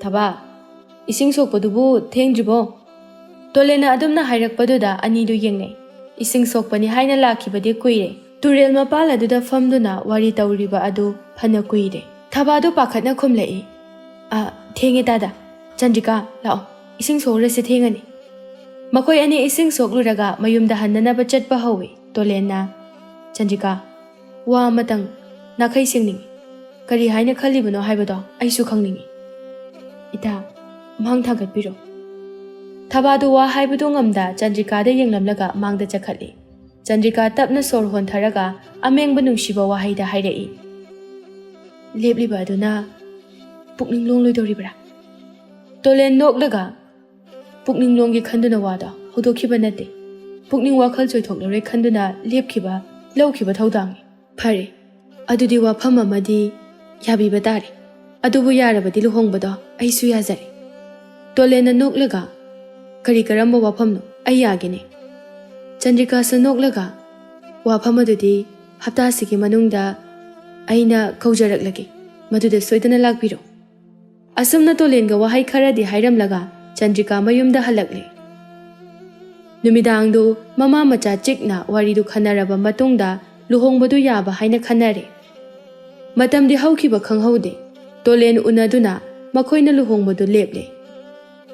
"ꯊꯕꯥ, ꯏꯁꯤꯡ ꯁꯣꯛꯄꯗꯨꯕꯨ ꯊꯦꯡꯗ꯭ꯔꯤꯕꯣ?" ꯇꯣꯂꯦꯟꯅ ꯑꯗꯨꯝꯅ ꯍꯥꯏꯔꯛꯄꯗꯨꯗ ꯑꯅꯤꯗꯨ ꯌꯦꯡꯅꯩ꯫ ꯏꯁꯤꯡ ꯁꯣꯛꯄꯅꯤ ꯍꯥꯏꯅ ꯂꯥꯛꯈꯤꯕꯗꯤ ꯀꯨꯏꯔꯦ꯫ ꯇꯨꯔꯦꯜ ꯃꯄꯥꯜ ꯑꯗꯨꯗ ꯐꯝꯗꯨꯅ ꯋꯥꯔꯤ ꯇꯧꯔꯤꯕ ꯑꯗꯨ ꯐꯅ ꯀꯨꯏꯔꯦ꯫ ꯊꯕꯥꯗꯨ ꯄꯥꯈꯠꯅ ꯈꯨꯝꯂꯛꯏ, "ꯑ, ꯊꯦꯡꯉꯦ ꯇꯥꯗ꯫ ꯆꯟꯗ꯭ꯔꯤꯀꯥ, ꯂꯥꯛꯑꯣ, ꯏꯁꯤꯡ ꯁꯣꯛꯎꯔꯁꯤ, ꯊꯦꯡꯉꯅꯤ꯫" ꯃꯈꯣꯏ ꯑꯅꯤ ꯏꯁꯤꯡ ꯁꯣꯛꯂꯨꯔꯒ ꯃꯌꯨꯝꯗ ꯍꯟꯅꯅꯕ ꯆꯠꯄ ꯍꯧꯏ꯫ ꯇꯣꯂꯦꯟꯅ, "ꯆꯟꯗ꯭ꯔꯤꯀꯥ, ꯋꯥ ꯑꯃꯇꯪ ꯅꯥꯈꯩ ꯁꯦꯡꯅꯤꯡꯏ꯫ ꯀꯔꯤ ꯍꯥꯏꯅ ꯈꯜꯂꯤꯕꯅꯣ ꯍꯥꯏꯕꯗꯣ ꯑꯩꯁꯨ ꯈꯪꯅꯤꯡꯏ꯫" "ꯏꯇꯥ, ꯃꯥꯡ ꯊꯥꯡꯒꯠꯄꯤꯔꯣ꯫" ꯊꯕꯥꯗꯨ ꯋꯥ ꯍꯥꯏꯕꯗꯨ ꯉꯝꯗ ꯆꯟꯗ꯭ꯔꯤꯀꯥꯗ ꯌꯦꯡꯂꯝꯂꯒ ꯃꯥꯡꯗ ꯆꯈꯠꯂꯤ꯫ ꯆꯟꯗ꯭ꯔꯤꯀꯥ ꯇꯞꯅ ꯁꯣꯔ ꯍꯣꯟꯊꯔꯒ ꯑꯃꯦꯡꯕ ꯅꯨꯡꯁꯤꯕ ꯋꯥꯍꯩꯗ ꯍꯥꯏꯔꯛꯏ, "ꯂꯦꯞꯂꯤꯕ ꯑꯗꯨꯅ ꯄꯨꯛꯅꯤꯡ ꯂꯣꯡꯂꯣꯏꯗꯧꯔꯤꯕ꯭ꯔꯥ?" ꯇꯣꯂꯦꯟ ꯅꯣꯛꯂꯒ, "ꯄꯨꯛꯅꯤꯡ ꯂꯣꯡꯒꯦ ꯈꯟꯗꯨꯅ ꯋꯥꯗꯣ ꯍꯧꯗꯣꯛꯈꯤꯕ ꯅꯠꯇꯦ꯫ ꯄꯨꯛꯅꯤꯡ ꯋꯥꯈꯜ ꯆꯣꯏꯊꯣꯛꯂꯔꯣꯏ ꯈꯟꯗꯨꯅ ꯂꯦꯞꯈꯤꯕ, ꯂꯧꯈꯤꯕ ꯊꯧꯗꯥꯡꯅꯤ꯫" "ꯐꯔꯦ, ꯑꯗꯨꯗꯤ ꯋꯥꯐꯝ ꯑꯃꯗꯤ ꯌꯥꯕꯤꯕ ꯇꯥꯔꯦ꯫ ꯑꯗꯨꯕꯨ ꯌꯥꯔꯕꯗꯤ ꯂꯨꯍꯣꯡꯕꯗꯣ ꯑꯩꯁꯨ ꯌꯥꯖꯔꯦ꯫" ꯇꯣꯂꯦꯟꯅ ꯅꯣꯛꯂꯒ, "ꯀꯔꯤ ꯀꯔꯝꯕ ꯋꯥꯐꯝꯅꯣ? ꯑꯩ ꯌꯥꯒꯦꯅꯦ꯫" ꯆꯟꯗ꯭ꯔꯤꯀꯥꯁꯨ ꯅꯣꯛꯂꯒ, "ꯋꯥꯐꯝ ꯑꯗꯨꯗꯤ ꯍꯞꯇꯥꯁꯤꯒꯤ ꯃꯅꯨꯡꯗ ꯑꯩꯅ ꯀꯧꯖꯔꯛꯂꯒꯦ꯫ ꯃꯗꯨꯗ ꯁꯣꯏꯗꯅ ꯂꯥꯛꯄꯤꯔꯣ꯫" ꯑꯁꯨꯝꯅ ꯇꯣꯂꯦꯟꯒ ꯋꯥꯍꯩ ꯈꯔꯗꯤ ꯍꯥꯏꯔꯝꯂꯒ ꯆꯟꯗ꯭ꯔꯤꯀꯥ ꯃꯌꯨꯝꯗ ꯍꯜꯂꯛꯂꯦ꯫ ꯅꯨꯃꯤꯗꯥꯡꯗꯨ ꯃꯃꯥ ꯃꯆꯥ ꯆꯤꯛꯅ ꯋꯥꯔꯤꯗꯨ ꯈꯟꯅꯔꯕ ꯃꯇꯨꯡꯗ ꯂꯨꯍꯣꯡꯕꯗꯨ ꯌꯥꯕ ꯍꯥꯏꯅ ꯈꯟꯅꯔꯦ꯫ ꯃꯇꯝꯗꯤ ꯍꯧꯈꯤꯕ ꯈꯪꯍꯧꯗꯦ꯫ ꯇꯣꯂꯦꯟ ꯎꯅꯗꯨꯅ ꯃꯈꯣꯏꯅ ꯂꯨꯍꯣꯡꯕꯗꯨ ꯂꯦꯞꯂꯦ꯫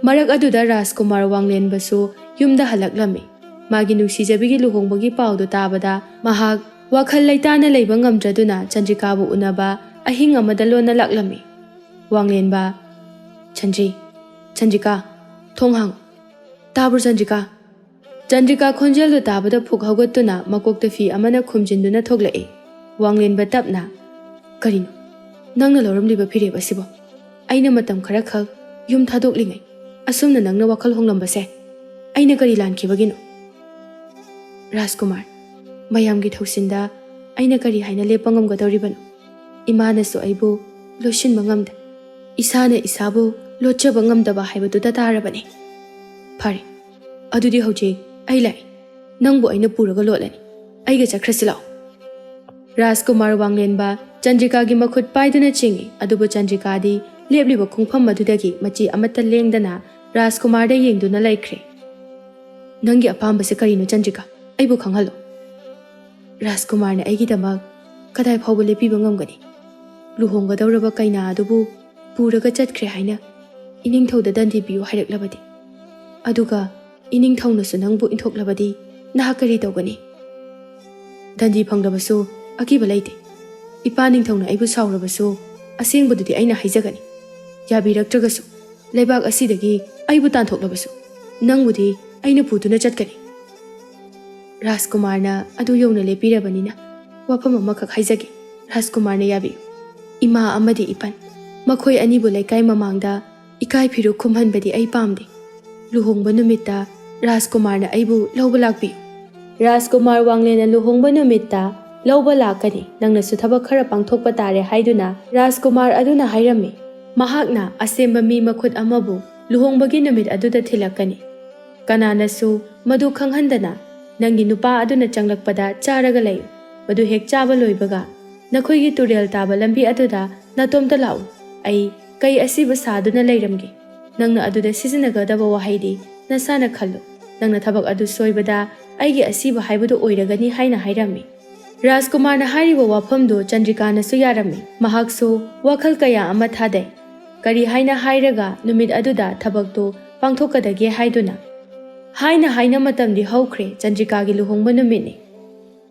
ꯃꯔꯛ ꯑꯗꯨꯗ ꯔꯥꯖꯀꯨꯃꯥꯔ ꯋꯥꯡꯂꯦꯟꯕꯁꯨ ꯌꯨꯝꯗ ꯍꯜꯂꯛꯂꯝꯃꯤ꯫ ꯃꯥꯒꯤ ꯅꯨꯡꯁꯤꯖꯕꯤꯒꯤ ꯂꯨꯍꯣꯡꯕꯒꯤ ꯄꯥꯎꯗꯨ ꯇꯥꯕꯗ ꯃꯍꯥꯛ ꯋꯥꯈꯜ ꯂꯩꯇꯥꯅ ꯂꯩꯕ ꯉꯝꯗ꯭ꯔꯗꯨꯅ ꯆꯟꯗ꯭ꯔꯤꯀꯥꯕꯨ ꯎꯅꯕ ꯑꯍꯤꯡ ꯑꯃꯗ ꯂꯣꯟꯅ ꯂꯥꯛꯂꯝꯃꯤ꯫ ꯋꯥꯡꯂꯦꯟꯕ, "ꯆꯟꯗ꯭ꯔꯤ, ꯆꯟꯗ꯭ꯔꯤꯀꯥ, ꯊꯣꯡ ꯍꯥꯡ꯫ ꯇꯥꯕ꯭ꯔꯣ ꯆꯟꯗ꯭ꯔꯤꯀꯥ?" ꯆꯟꯗ꯭ꯔꯤꯀꯥ ꯈꯣꯟꯖꯦꯜꯗꯨ ꯇꯥꯕꯗ ꯐꯨꯛ ꯍꯧꯒꯠꯇꯨꯅ ꯃꯀꯣꯛꯇ ꯐꯤ ꯑꯃꯅ ꯈꯨꯝꯖꯤꯟꯗꯨꯅ ꯊꯣꯛꯂꯛꯏ꯫ ꯋꯥꯡꯂꯦꯟꯕ ꯇꯞꯅ, "ꯀꯔꯤꯅꯣ ꯅꯪꯅ ꯂꯧꯔꯝꯂꯤꯕ ꯐꯤꯔꯦꯞ ꯑꯁꯤꯕꯣ? ꯑꯩꯅ ꯃꯇꯝ ꯈꯔꯈꯛ ꯌꯨꯝ ꯊꯥꯗꯣꯛꯂꯤꯉꯩ ꯑꯁꯨꯝꯅ ꯅꯪꯅ ꯋꯥꯈꯜ ꯍꯣꯡꯂꯝꯕꯁꯦ ꯑꯩꯅ ꯀꯔꯤ ꯂꯥꯟꯈꯤꯕꯒꯤꯅꯣ?" ꯔꯥꯖꯀꯨꯃꯥꯔ, ꯃꯌꯥꯝꯒꯤ ꯊꯧꯁꯤꯟꯗ ꯑꯩꯅ ꯀꯔꯤ ꯍꯥꯏꯅ ꯂꯦꯞꯄ ꯉꯝꯒꯗꯧꯔꯤꯕꯅꯣ? ꯏꯃꯥꯅꯁꯨ ꯑꯩꯕꯨ ꯂꯣꯏꯁꯤꯟꯕ ꯉꯝꯗꯦ꯫ ꯏꯁꯥꯅ ꯏꯁꯥꯕꯨ ꯂꯣꯠꯆꯕ ꯉꯝꯗꯕ ꯍꯥꯏꯕꯗꯨꯗ ꯇꯥꯔꯕꯅꯤ꯫ ꯐꯔꯦ, ꯑꯗꯨꯗꯤ ꯍꯧꯖꯤꯛ ꯑꯩ ꯂꯥꯛꯏ꯫ ꯅꯪꯕꯨ ꯑꯩꯅ ꯄꯨꯔꯒ ꯂꯣꯠꯂꯅꯤ꯫ ꯑꯩꯒ ꯆꯠꯈ꯭ꯔꯁꯤ ꯂꯥꯛꯑꯣ꯫ ꯔꯥꯖꯀꯨꯃꯥꯔ ꯋꯥꯡꯂꯦꯟꯕ ꯆꯟꯗ꯭ꯔꯤꯀꯥꯒꯤ ꯃꯈꯨꯠ ꯄꯥꯏꯗꯨꯅ ꯆꯤꯡꯏ, ꯑꯗꯨꯕꯨ ꯆꯟꯗ꯭ꯔꯤꯀꯥꯗꯤ ꯂꯦꯞꯂꯤꯕ ꯈꯣꯡꯐꯝ ꯑꯗꯨꯗꯒꯤ ꯃꯆꯤ ꯑꯃꯠꯇ ꯂꯦꯡꯗꯅ ꯔꯥꯖꯀꯨꯃꯥꯔꯗ ꯌꯦꯡꯗꯨꯅ ꯂꯩꯈ꯭ꯔꯦ꯫ "ꯅꯪꯒꯤ ꯑꯄꯥꯝꯕꯁꯦ ꯀꯔꯤꯅꯣ ꯆꯟꯗ꯭ꯔꯤꯀꯥ? ꯑꯩꯕꯨ ꯈꯪꯍꯜꯂꯣ꯫" ꯔꯥꯖꯀꯨꯃꯥꯔꯅ ꯑꯩꯒꯤꯗꯃꯛ ꯀꯗꯥꯏ ꯐꯥꯎꯕ ꯂꯦꯞꯄꯤꯕ ꯉꯝꯒꯅꯤ? ꯂꯨꯍꯣꯡꯒꯗꯧꯔꯕ ꯀꯩꯅꯥ ꯑꯗꯨꯕꯨ ꯄꯨꯔꯒ ꯆꯠꯈ꯭ꯔꯦ ꯍꯥꯏꯅ ꯏꯅꯤꯡꯊꯧꯗ ꯗꯟꯗꯤ ꯄꯤꯌꯨ ꯍꯥꯏꯔꯛꯂꯕꯗꯤ? ꯑꯗꯨꯒ ꯏꯅꯤꯡꯊꯧꯅꯁꯨ ꯅꯪꯕꯨ ꯏꯟꯊꯣꯛꯂꯕꯗꯤ ꯅꯍꯥꯛ ꯀꯔꯤ ꯇꯧꯒꯅꯤ? ꯗꯟꯗꯤ ꯐꯪꯂꯕꯁꯨ ꯑꯀꯤꯕ ꯂꯩꯇꯦ꯫ ꯏꯄꯥ ꯅꯤꯡꯊꯧꯅ ꯑꯩꯕꯨ ꯁꯥꯎꯔꯕꯁꯨ ꯑꯁꯦꯡꯕꯗꯨꯗꯤ ꯑꯩꯅ ꯍꯥꯏꯖꯒꯅꯤ꯫ ꯌꯥꯕꯤꯔꯛꯇ꯭ꯔꯒꯁꯨ, ꯂꯩꯕꯥꯛ ꯑꯁꯤꯗꯒꯤ ꯑꯩꯕꯨ ꯇꯥꯟꯊꯣꯛꯂꯕꯁꯨ ꯅꯪꯕꯨꯗꯤ ꯑꯩꯅ ꯄꯨꯗꯨꯅ ꯆꯠꯀꯅꯤ꯫ ꯔꯥꯖꯀꯨꯃꯥꯔꯅ ꯑꯗꯨ ꯌꯧꯅ ꯂꯦꯞꯄꯤꯔꯕꯅꯤꯅ ꯋꯥꯐꯝ ꯑꯃꯈꯛ ꯍꯥꯏꯖꯒꯦ꯫ ꯔꯥꯖꯀꯨꯃꯥꯔꯅ ꯌꯥꯕꯤꯌꯨ꯫ ꯏꯃꯥ ꯑꯃꯗꯤ ꯏꯄꯟ, ꯃꯈꯣꯏ ꯑꯅꯤꯕꯨ ꯂꯩꯀꯥꯏ ꯃꯃꯥꯡꯗ ꯏꯀꯥꯏ ꯐꯤꯔꯨꯛ ꯈꯨꯝꯍꯟꯕꯗꯤ ꯑꯩ ꯄꯥꯝꯗꯦ꯫ ꯂꯨꯍꯣꯡꯕ ꯅꯨꯃꯤꯠꯇ ꯔꯥꯖꯀꯨꯃꯥꯔꯅ ꯑꯩꯕꯨ ꯂꯧꯕ ꯂꯥꯛꯄꯤꯌꯨ꯫ ꯔꯥꯖꯀꯨꯃꯥꯔ ꯋꯥꯡꯂꯦꯟꯅ ꯂꯨꯍꯣꯡꯕ ꯅꯨꯃꯤꯠꯇ ꯂꯧꯕ ꯂꯥꯛꯀꯅꯤ, ꯅꯪꯅꯁꯨ ꯊꯕꯛ ꯈꯔ ꯄꯥꯡꯊꯣꯛꯄ ꯇꯥꯔꯦ ꯍꯥꯏꯗꯨꯅ ꯔꯥꯖꯀꯨꯃꯥꯔ ꯑꯗꯨꯅ ꯍꯥꯏꯔꯝꯃꯤ꯫ ꯃꯍꯥꯛꯅ ꯑꯁꯦꯝꯕ ꯃꯤ ꯃꯈꯨꯠ ꯑꯃꯕꯨ ꯂꯨꯍꯣꯡꯕꯒꯤ ꯅꯨꯃꯤꯠ ꯑꯗꯨꯗ ꯊꯤꯜꯂꯛꯀꯅꯤ꯫ ꯀꯅꯥꯅꯁꯨ ꯃꯗꯨ ꯈꯪꯍꯟꯗꯅ ꯅꯪꯒꯤ ꯅꯨꯄꯥ ꯑꯗꯨꯅ ꯆꯪꯂꯛꯄꯗ ꯆꯥꯔꯒ ꯂꯩꯌꯨ꯫ ꯃꯗꯨ ꯍꯦꯛ ꯆꯥꯕ ꯂꯣꯏꯕꯒ ꯅꯈꯣꯏꯒꯤ ꯇꯨꯔꯦꯜ ꯇꯥꯕ ꯂꯝꯕꯤ ꯑꯗꯨꯗ ꯅꯇꯣꯝꯇ ꯂꯥꯛꯎ꯫ ꯑꯩ ꯀꯩ ꯑꯁꯤꯕ ꯁꯥꯗꯨꯅ ꯂꯩꯔꯝꯒꯦ꯫ ꯅꯪꯅ ꯑꯗꯨꯗ ꯁꯤꯖꯤꯟꯅꯒꯗꯕ ꯋꯥꯍꯩꯗꯤ ꯅꯁꯥꯅ ꯈꯜꯂꯨ꯫ ꯅꯪꯅ ꯊꯕꯛ ꯑꯗꯨ ꯁꯣꯏꯕꯗ ꯑꯩꯒꯤ ꯑꯁꯤꯕ ꯍꯥꯏꯕꯗꯨ ꯑꯣꯏꯔꯒꯅꯤ ꯍꯥꯏꯅ ꯍꯥꯏꯔꯝꯃꯤ꯫ ꯔꯥꯖꯀꯨꯃꯥꯔꯅ ꯍꯥꯏꯔꯤꯕ ꯋꯥꯐꯝꯗꯨ ꯆꯟꯗ꯭ꯔꯤꯀꯥꯅꯁꯨ ꯌꯥꯔꯝꯃꯤ꯫ ꯃꯍꯥꯛꯁꯨ ꯋꯥꯈꯜ ꯀꯌꯥ ꯑꯃ ꯊꯥꯗꯩ꯫ ꯀꯔꯤ ꯍꯥꯏꯅ ꯍꯥꯏꯔꯒ ꯅꯨꯃꯤꯠ ꯑꯗꯨꯗ ꯊꯕꯛꯇꯨ ꯄꯥꯡꯊꯣꯛꯀꯗꯒꯦ ꯍꯥꯏꯗꯨꯅ? ꯍꯥꯏꯅ ꯍꯥꯏꯅ ꯃꯇꯝꯗꯤ ꯍꯧꯈ꯭ꯔꯦ, ꯆꯟꯗ꯭ꯔꯤꯀꯥꯒꯤ ꯂꯨꯍꯣꯡꯕ ꯅꯨꯃꯤꯠꯅꯤ꯫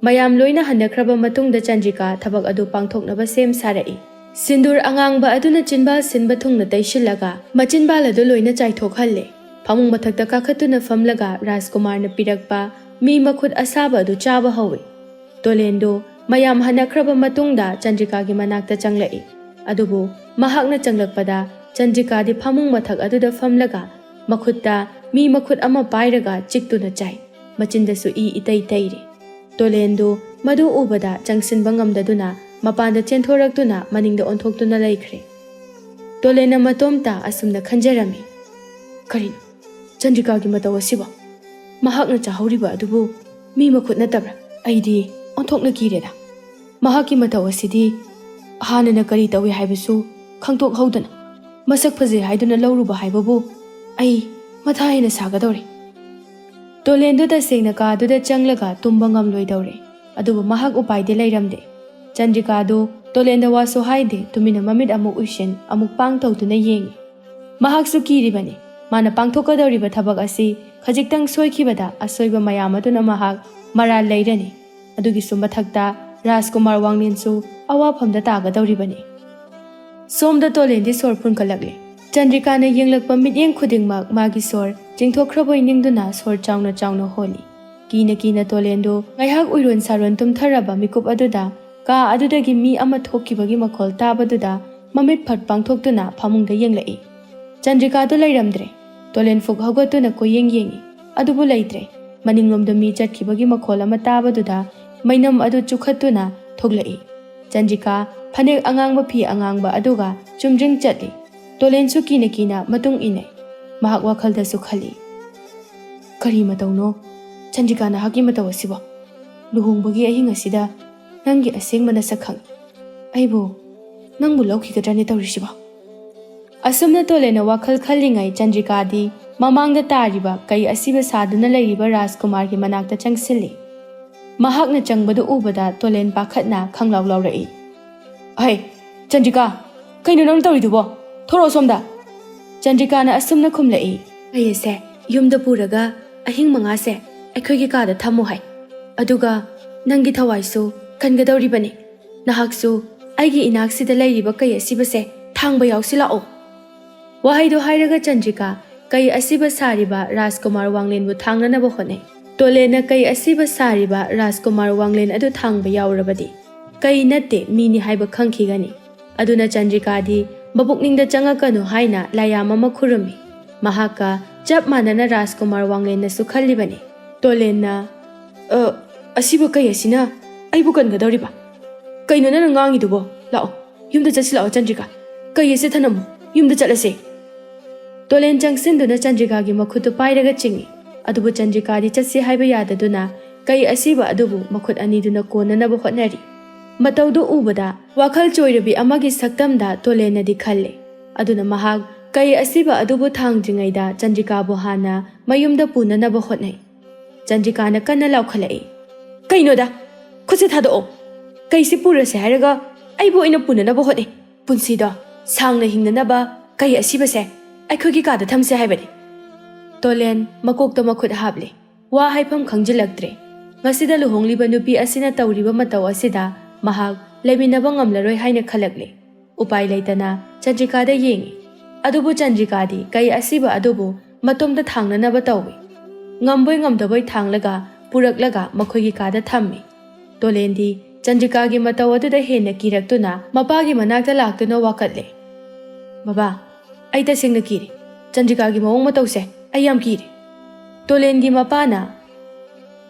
ꯃꯌꯥꯝ ꯂꯣꯏꯅ ꯍꯟꯅꯈ꯭ꯔꯕ ꯃꯇꯨꯡꯗ ꯆꯟꯗ꯭ꯔꯤꯀꯥ ꯊꯕꯛ ꯑꯗꯨ ꯄꯥꯡꯊꯣꯛꯅꯕ ꯁꯦꯝ ꯁꯥꯔꯛꯏ꯫ ꯁꯤꯟꯗꯨꯔ ꯑꯉꯥꯡꯕ ꯑꯗꯨꯅ ꯆꯤꯟꯕꯥꯜ ꯁꯤꯟꯕ ꯊꯨꯡꯅ ꯇꯩꯁꯤꯜꯂꯒ ꯃꯆꯤꯟꯕꯥꯜ ꯑꯗꯨ ꯂꯣꯏꯅ ꯆꯥꯏꯊꯣꯛꯍꯜꯂꯦ꯫ ꯐꯃꯨꯡ ꯃꯊꯛꯇ ꯀꯥꯈꯠꯇꯨꯅ ꯐꯝꯂꯒ ꯔꯥꯖꯀꯨꯃꯥꯔꯅ ꯄꯤꯔꯛꯄ ꯃꯤ ꯃꯈꯨꯠ ꯑꯁꯥꯕ ꯑꯗꯨ ꯆꯥꯕ ꯍꯧꯏ꯫ ꯇꯣꯂꯦꯟꯗꯨ ꯃꯌꯥꯝ ꯍꯟꯅꯈ꯭ꯔꯕ ꯃꯇꯨꯡꯗ ꯆꯟꯗ꯭ꯔꯤꯀꯥꯒꯤ ꯃꯅꯥꯛꯇ ꯆꯪꯂꯛꯏ꯫ ꯑꯗꯨꯕꯨ ꯃꯍꯥꯛꯅ ꯆꯪꯂꯛꯄꯗ ꯆꯟꯗ꯭ꯔꯤꯀꯥꯗꯤ ꯐꯃꯨꯡ ꯃꯊꯛ ꯑꯗꯨꯗ ꯐꯝꯂꯒ ꯃꯈꯨꯠꯇ ꯃꯤ ꯃꯈꯨꯠ ꯑꯃ ꯄꯥꯏꯔꯒ ꯆꯤꯛꯇꯨꯅ ꯆꯥꯏ꯫ ꯃꯆꯤꯟꯗꯁꯨ ꯏ ꯏꯇꯩ ꯇꯩꯔꯤ꯫ ꯇꯣꯂꯦꯟꯗꯨ ꯃꯗꯨ ꯎꯕꯗ ꯆꯪꯁꯤꯟꯕ ꯉꯝꯗꯗꯨꯅ ꯃꯄꯥꯟꯗ ꯆꯦꯟꯊꯣꯔꯛꯇꯨꯅ ꯃꯅꯤꯡꯗ ꯑꯣꯟꯊꯣꯛꯇꯨꯅ ꯂꯩꯈ꯭ꯔꯦ꯫ ꯇꯣꯂꯦꯟꯅ ꯃꯇꯣꯝꯇ ꯑꯁꯨꯝꯅ ꯈꯟꯖꯔꯝꯃꯤ, "ꯀꯔꯤꯅꯣ ꯆꯟꯗ꯭ꯔꯤꯀꯥꯒꯤ ꯃꯇꯧ ꯑꯁꯤꯕꯣ? ꯃꯍꯥꯛꯅ ꯆꯥꯍꯧꯔꯤꯕ ꯑꯗꯨꯕꯨ ꯃꯤ ꯃꯈꯨꯠ ꯅꯠꯇꯕ꯭ꯔꯥ? ꯑꯩꯗꯤ ꯑꯣꯟꯊꯣꯛꯅ ꯀꯤꯔꯦꯗ꯫ ꯃꯍꯥꯛꯀꯤ ꯃꯇꯧ ꯑꯁꯤꯗꯤ ꯍꯥꯟꯅꯅ ꯀꯔꯤ ꯇꯧꯏ ꯍꯥꯏꯕꯁꯨ ꯈꯪꯗꯣꯛꯍꯧꯗꯅ ꯃꯁꯛ ꯐꯖꯩ ꯍꯥꯏꯗꯨꯅ ꯂꯧꯔꯨꯕ ꯍꯥꯏꯕꯕꯨ ꯑꯩ ꯃꯊꯥ ꯍꯦꯟꯅ ꯁꯥꯒꯗꯧꯔꯦ꯫" ꯇꯣꯂꯦꯟꯗꯨ ꯇꯁꯦꯡꯅ ꯀꯥꯗꯨꯗ ꯆꯪꯂꯒ ꯇꯨꯝꯕ ꯉꯝꯂꯣꯏꯗꯧꯔꯦ꯫ ꯑꯗꯨꯕꯨ ꯃꯍꯥꯛ ꯎꯄꯥꯏꯗꯤ ꯂꯩꯔꯝꯗꯦ꯫ ꯆꯟꯗ꯭ꯔꯤꯀꯥꯗꯨ ꯇꯣꯂꯦꯟꯗ ꯋꯥꯁꯨ ꯍꯥꯏꯗꯦ, ꯇꯨꯃꯤꯟꯅ ꯃꯃꯤꯠ ꯑꯃꯨꯛ ꯎꯏꯁꯤꯟ, ꯑꯃꯨꯛ ꯄꯥꯡ ꯇꯧꯗꯨꯅ ꯌꯦꯡꯏ꯫ ꯃꯍꯥꯛꯁꯨ ꯀꯤꯔꯤꯕꯅꯤ꯫ ꯃꯥꯅ ꯄꯥꯡꯊꯣꯛꯀꯗꯧꯔꯤꯕ ꯊꯕꯛ ꯑꯁꯤ ꯈꯖꯤꯛꯇꯪ ꯁꯣꯏꯈꯤꯕꯗ ꯑꯁꯣꯏꯕ ꯃꯌꯥꯝ ꯑꯗꯨꯅ ꯃꯍꯥꯛ ꯃꯔꯥꯜ ꯂꯩꯔꯅꯤ꯫ ꯑꯗꯨꯒꯤꯁꯨ ꯃꯊꯛꯇ ꯔꯥꯖꯀꯨꯃꯥꯔ ꯋꯥꯡꯂꯦꯟꯁꯨ ꯑꯋꯥꯐꯝꯗ ꯇꯥꯒꯗꯧꯔꯤꯕꯅꯤ꯫ ꯁꯣꯝꯗ ꯇꯣꯂꯦꯟꯗꯤ ꯁꯣꯔ ꯐꯨꯟꯒꯠꯂꯛꯂꯦ꯫ ꯆꯟꯗ꯭ꯔꯤꯀꯥꯅ ꯌꯦꯡꯂꯛꯄ ꯃꯤꯠꯌꯦꯡ ꯈꯨꯗꯤꯡꯃꯛ ꯃꯥꯒꯤ ꯁꯣꯔ ꯆꯤꯡꯊꯣꯛꯈ꯭ꯔꯕꯣꯏ ꯅꯤꯡꯗꯨꯅ ꯁꯣꯔ ꯆꯥꯎꯅ ꯆꯥꯎꯅ ꯍꯣꯜꯂꯤ꯫ ꯀꯤꯅ ꯀꯤꯅ ꯇꯣꯂꯦꯟꯗꯨ ꯉꯥꯏꯍꯥꯛ ꯎꯏꯔꯣꯟ ꯁꯥꯔꯣꯟ ꯇꯨꯝꯊꯔꯕ ꯃꯤꯀꯨꯞ ꯑꯗꯨꯗ ꯀꯥ ꯑꯗꯨꯗꯒꯤ ꯃꯤ ꯑꯃ ꯊꯣꯛꯈꯤꯕꯒꯤ ꯃꯈꯣꯜ ꯇꯥꯕꯗꯨꯗ ꯃꯃꯤꯠ ꯐꯠ ꯄꯥꯡꯊꯣꯛꯇꯨꯅ ꯐꯃꯨꯡꯗ ꯌꯦꯡꯂꯛꯏ꯫ ꯆꯟꯗ꯭ꯔꯤꯀꯥꯗꯨ ꯂꯩꯔꯝꯗ꯭ꯔꯦ꯫ ꯇꯣꯂꯦꯟ ꯐꯨꯛ ꯍꯧꯒꯠꯇꯨꯅ ꯀꯣꯏꯌꯦꯡ ꯌꯦꯡꯏ꯫ ꯑꯗꯨꯕꯨ ꯂꯩꯇ꯭ꯔꯦ꯫ ꯃꯅꯤꯡꯂꯣꯝꯗ ꯃꯤ ꯆꯠꯈꯤꯕꯒꯤ ꯃꯈꯣꯜ ꯑꯃ ꯇꯥꯕꯗꯨꯗ ꯃꯩꯅꯝ ꯑꯗꯨ ꯆꯨꯈꯠꯇꯨꯅ ꯊꯣꯛꯂꯛꯏ꯫ ꯆꯟꯗ꯭ꯔꯤꯀꯥ ꯐꯅꯦꯛ ꯑꯉꯥꯡꯕ ꯐꯤ ꯑꯉꯥꯡꯕ ꯑꯗꯨꯒ ꯆꯨꯝꯗ꯭ꯔꯤꯡ ꯆꯠꯂꯤ꯫ ꯇꯣꯂꯦꯟꯁꯨ ꯀꯤꯅ ꯀꯤꯅ ꯃꯇꯨꯡ ꯏꯟꯅꯩ꯫ ꯃꯍꯥꯛ ꯋꯥꯈꯜꯗꯁꯨ ꯈꯜꯂꯤ, "ꯀꯔꯤ ꯃꯇꯧꯅꯣ ꯆꯟꯗ꯭ꯔꯤꯀꯥ ꯅꯍꯥꯛꯀꯤ ꯃꯇꯧ ꯑꯁꯤꯕꯣ? ꯂꯨꯍꯣꯡꯕꯒꯤ ꯑꯍꯤꯡ ꯑꯁꯤꯗ ꯅꯪꯒꯤ ꯑꯁꯦꯡꯕ ꯅꯁꯛ ꯈꯪꯉꯤ꯫ ꯑꯩꯕꯨ ꯅꯪꯕꯨ ꯂꯧꯈꯤꯒꯗ꯭ꯔꯅꯦ ꯇꯧꯔꯤꯁꯤꯕꯣ?" ꯑꯁꯨꯝꯅ ꯇꯣꯂꯦꯟꯅ ꯋꯥꯈꯜ ꯈꯜꯂꯤꯉꯩ ꯆꯟꯗ꯭ꯔꯤꯀꯥꯗꯤ ꯃꯃꯥꯡꯗ ꯇꯥꯔꯤꯕ ꯀꯩ ꯑꯁꯤꯕ ꯁꯥꯗꯨꯅ ꯂꯩꯔꯤꯕ ꯔꯥꯖꯀꯨꯃꯥꯔꯒꯤ ꯃꯅꯥꯛꯇ ꯆꯪꯁꯤꯜꯂꯤ꯫ ꯃꯍꯥꯛꯅ ꯆꯪꯕꯗꯨ ꯎꯕꯗ ꯇꯣꯂꯦꯟ ꯄꯥꯈꯠꯅ ꯈꯪꯂꯥꯎ ꯂꯥꯎꯔꯛꯏ, "ꯑꯍꯩ, ꯆꯟꯗ꯭ꯔꯤꯀꯥ, ꯀꯩꯅꯣ ꯅꯪ ꯇꯧꯔꯤꯗꯨꯕꯣ?" "ꯊꯣꯔꯛꯑꯣ ꯁꯣꯝꯗ!" ꯆꯟꯗ꯭ꯔꯤꯀꯥꯅ ꯑꯁꯨꯝꯅ ꯈꯨꯝꯂꯛꯏ, "ꯀꯩ ꯑꯁꯦ ꯌꯨꯝꯗ ꯄꯨꯔꯒ ꯑꯍꯤꯡ ꯃꯉꯥꯁꯦ ꯑꯩꯈꯣꯏꯒꯤ ꯀꯥꯗ ꯊꯝꯃꯨ ꯍꯥꯏ꯫ ꯑꯗꯨꯒ ꯅꯪꯒꯤ ꯊꯋꯥꯏꯁꯨ ꯀꯟꯒꯗꯧꯔꯤꯕꯅꯤ꯫ ꯅꯍꯥꯛꯁꯨ ꯑꯩꯒꯤ ꯏꯅꯥꯛꯁꯤꯗ ꯂꯩꯔꯤꯕ ꯀꯩ ꯑꯁꯤꯕꯁꯦ ꯊꯥꯡꯕ ꯌꯥꯎꯁꯤ ꯂꯥꯛꯑꯣ꯫" ꯋꯥꯍꯩꯗꯣ ꯍꯥꯏꯔꯒ ꯆꯟꯗ꯭ꯔꯤꯀꯥ ꯀꯩ ꯑꯁꯤꯕ ꯁꯥꯔꯤꯕ ꯔꯥꯖꯀꯨꯃꯥꯔ ꯋꯥꯡꯂꯦꯟꯕꯨ ꯊꯥꯡꯅꯅꯕ ꯍꯣꯠꯅꯩ꯫ ꯇꯣꯂꯦꯟꯅ ꯀꯩ ꯑꯁꯤꯕ ꯁꯥꯔꯤꯕ ꯔꯥꯖꯀꯨꯃꯥꯔ ꯋꯥꯡꯂꯦꯟ ꯑꯗꯨ ꯊꯥꯡꯕ ꯌꯥꯎꯔꯕꯗꯤ ꯀꯩ ꯅꯠꯇꯦ ꯃꯤꯅꯤ ꯍꯥꯏꯕ ꯈꯪꯈꯤꯒꯅꯤ꯫ ꯑꯗꯨꯅ ꯆꯟꯗ꯭ꯔꯤꯀꯥꯗꯤ ꯃꯕꯨꯛꯅꯤꯡꯗ ꯆꯪꯉꯛꯀꯅꯨ ꯍꯥꯏꯅ ꯂꯥꯏꯌꯥꯝ ꯑꯃ ꯈꯨꯔꯨꯝꯃꯤ꯫ ꯃꯍꯥꯛꯀ ꯆꯞ ꯃꯥꯟꯅꯅ ꯔꯥꯖꯀꯨꯃꯥꯔ ꯋꯥꯡꯂꯦꯟꯅꯁꯨ ꯈꯜꯂꯤꯕꯅꯤ꯫ ꯇꯣꯂꯦꯟꯅ, "ꯑ, ꯑꯁꯤꯕ ꯀꯩ ꯑꯁꯤꯅ ꯑꯩꯕꯨ ꯀꯟꯒꯗꯧꯔꯤꯕ? ꯀꯩꯅꯣ ꯅꯪꯅ ꯉꯥꯡꯉꯤꯗꯨꯕꯣ? ꯂꯥꯛꯑꯣ, ꯌꯨꯝꯗ ꯆꯠꯁꯤ ꯂꯥꯛꯑꯣ ꯆꯟꯗ꯭ꯔꯤꯀꯥ꯫ ꯀꯩ ꯑꯁꯤ ꯊꯅꯝꯃꯨ, ꯌꯨꯝꯗ ꯆꯠꯂꯁꯦ꯫" ꯇꯣꯂꯦꯟ ꯆꯪꯁꯤꯟꯗꯨꯅ ꯆꯟꯗ꯭ꯔꯤꯀꯥꯒꯤ ꯃꯈꯨꯠꯇꯨ ꯄꯥꯏꯔꯒ ꯆꯤꯡꯏ꯫ ꯑꯗꯨꯕꯨ ꯆꯟꯗ꯭ꯔꯤꯀꯥꯗꯤ ꯆꯠꯁꯤ ꯍꯥꯏꯕ ꯌꯥꯗꯗꯨꯅ ꯀꯩ ꯑꯁꯤꯕ ꯑꯗꯨꯕꯨ ꯃꯈꯨꯠ ꯑꯅꯤꯗꯨꯅ ꯀꯣꯟꯅꯅꯕ ꯍꯣꯠꯅꯔꯤ꯫ ꯃꯇꯧꯗꯨ ꯎꯕꯗ ꯋꯥꯈꯜ ꯆꯣꯏꯔꯕꯤ ꯑꯃꯒꯤ ꯁꯛꯇꯝꯗ ꯇꯣꯂꯦꯟꯅꯗꯤ ꯈꯜꯂꯦ꯫ ꯑꯗꯨꯅ ꯃꯍꯥꯛ ꯀꯩ ꯑꯁꯤꯕ ꯑꯗꯨꯕꯨ ꯊꯥꯡꯗ꯭ꯔꯤꯉꯩꯗ ꯆꯟꯗ꯭ꯔꯤꯀꯥꯕꯨ ꯍꯥꯟꯅ ꯃꯌꯨꯝꯗ ꯄꯨꯅꯅꯕ ꯍꯣꯠꯅꯩ꯫ ꯆꯟꯗ꯭ꯔꯤꯀꯥꯅ ꯀꯟꯅ ꯂꯥꯎꯈꯠꯂꯛꯏ, "ꯀꯩꯅꯣꯗ? ꯈꯨꯠꯁꯦ ꯊꯥꯗꯣꯛꯑꯣ! ꯀꯩꯁꯤ ꯄꯨꯔꯁꯦ ꯍꯥꯏꯔꯒ ꯑꯩꯕꯨ ꯑꯣꯏꯅ ꯄꯨꯅꯅꯕ ꯍꯣꯠꯅꯩ꯫ ꯄꯨꯟꯁꯤꯗꯣ ꯁꯥꯡꯅ ꯍꯤꯡꯅꯅꯕ ꯀꯩ ꯑꯁꯤꯕꯁꯦ ꯑꯩꯈꯣꯏꯒꯤ ꯀꯥꯗ ꯊꯝꯁꯦ ꯍꯥꯏꯕꯅꯤ꯫" ꯇꯣꯂꯦꯟ ꯃꯀꯣꯛꯇ ꯃꯈꯨꯠ ꯍꯥꯞꯂꯦ꯫ ꯋꯥ ꯍꯥꯏꯐꯝ ꯈꯪꯖꯤꯜꯂꯛꯇ꯭ꯔꯦ꯫ ꯃꯁꯤꯗ ꯂꯨꯍꯣꯡꯂꯤꯕ ꯅꯨꯄꯤ ꯑꯁꯤꯅ ꯇꯧꯔꯤꯕ ꯃꯇꯧ ꯑꯁꯤꯗ ꯃꯍꯥꯛ ꯂꯩꯃꯤꯟꯅꯕ ꯉꯝꯂꯔꯣꯏ ꯍꯥꯏꯅ ꯈꯜꯂꯛꯂꯦ꯫ ꯎꯄꯥꯏ ꯂꯩꯇꯅ ꯆꯟꯗ꯭ꯔꯤꯀꯥꯗ ꯌꯦꯡꯏ꯫ ꯑꯗꯨꯕꯨ ꯆꯟꯗ꯭ꯔꯤꯀꯥꯗꯤ ꯀꯩ ꯑꯁꯤꯕ ꯑꯗꯨꯕꯨ ꯃꯇꯣꯝꯇ ꯊꯥꯡꯅꯅꯕ ꯇꯧꯏ꯫ ꯉꯝꯕꯣꯏ ꯉꯝꯗꯕꯣꯏ ꯊꯥꯡꯂꯒ ꯄꯨꯔꯛꯂꯒ ꯃꯈꯣꯏꯒꯤ ꯀꯥꯗ ꯊꯝꯃꯤ꯫ ꯇꯣꯂꯦꯟꯗꯤ ꯆꯟꯗ꯭ꯔꯤꯀꯥꯒꯤ ꯃꯇꯧ ꯑꯗꯨꯗ ꯍꯦꯟꯅ ꯀꯤꯔꯛꯇꯨꯅ ꯃꯄꯥꯒꯤ ꯃꯅꯥꯛꯇ ꯂꯥꯛꯇꯨꯅ ꯋꯥꯀꯠꯂꯦ, "ꯕꯕꯥ, ꯑꯩ ꯇꯁꯦꯡꯅ ꯀꯤꯔꯦ꯫ ꯆꯟꯗ꯭ꯔꯤꯀꯥꯒꯤ ꯃꯑꯣꯡ ꯃꯇꯧꯁꯦ ꯑꯩ ꯌꯥꯝ ꯀꯤꯔꯦ꯫" ꯇꯣꯂꯦꯟꯒꯤ ꯃꯄꯥꯅ,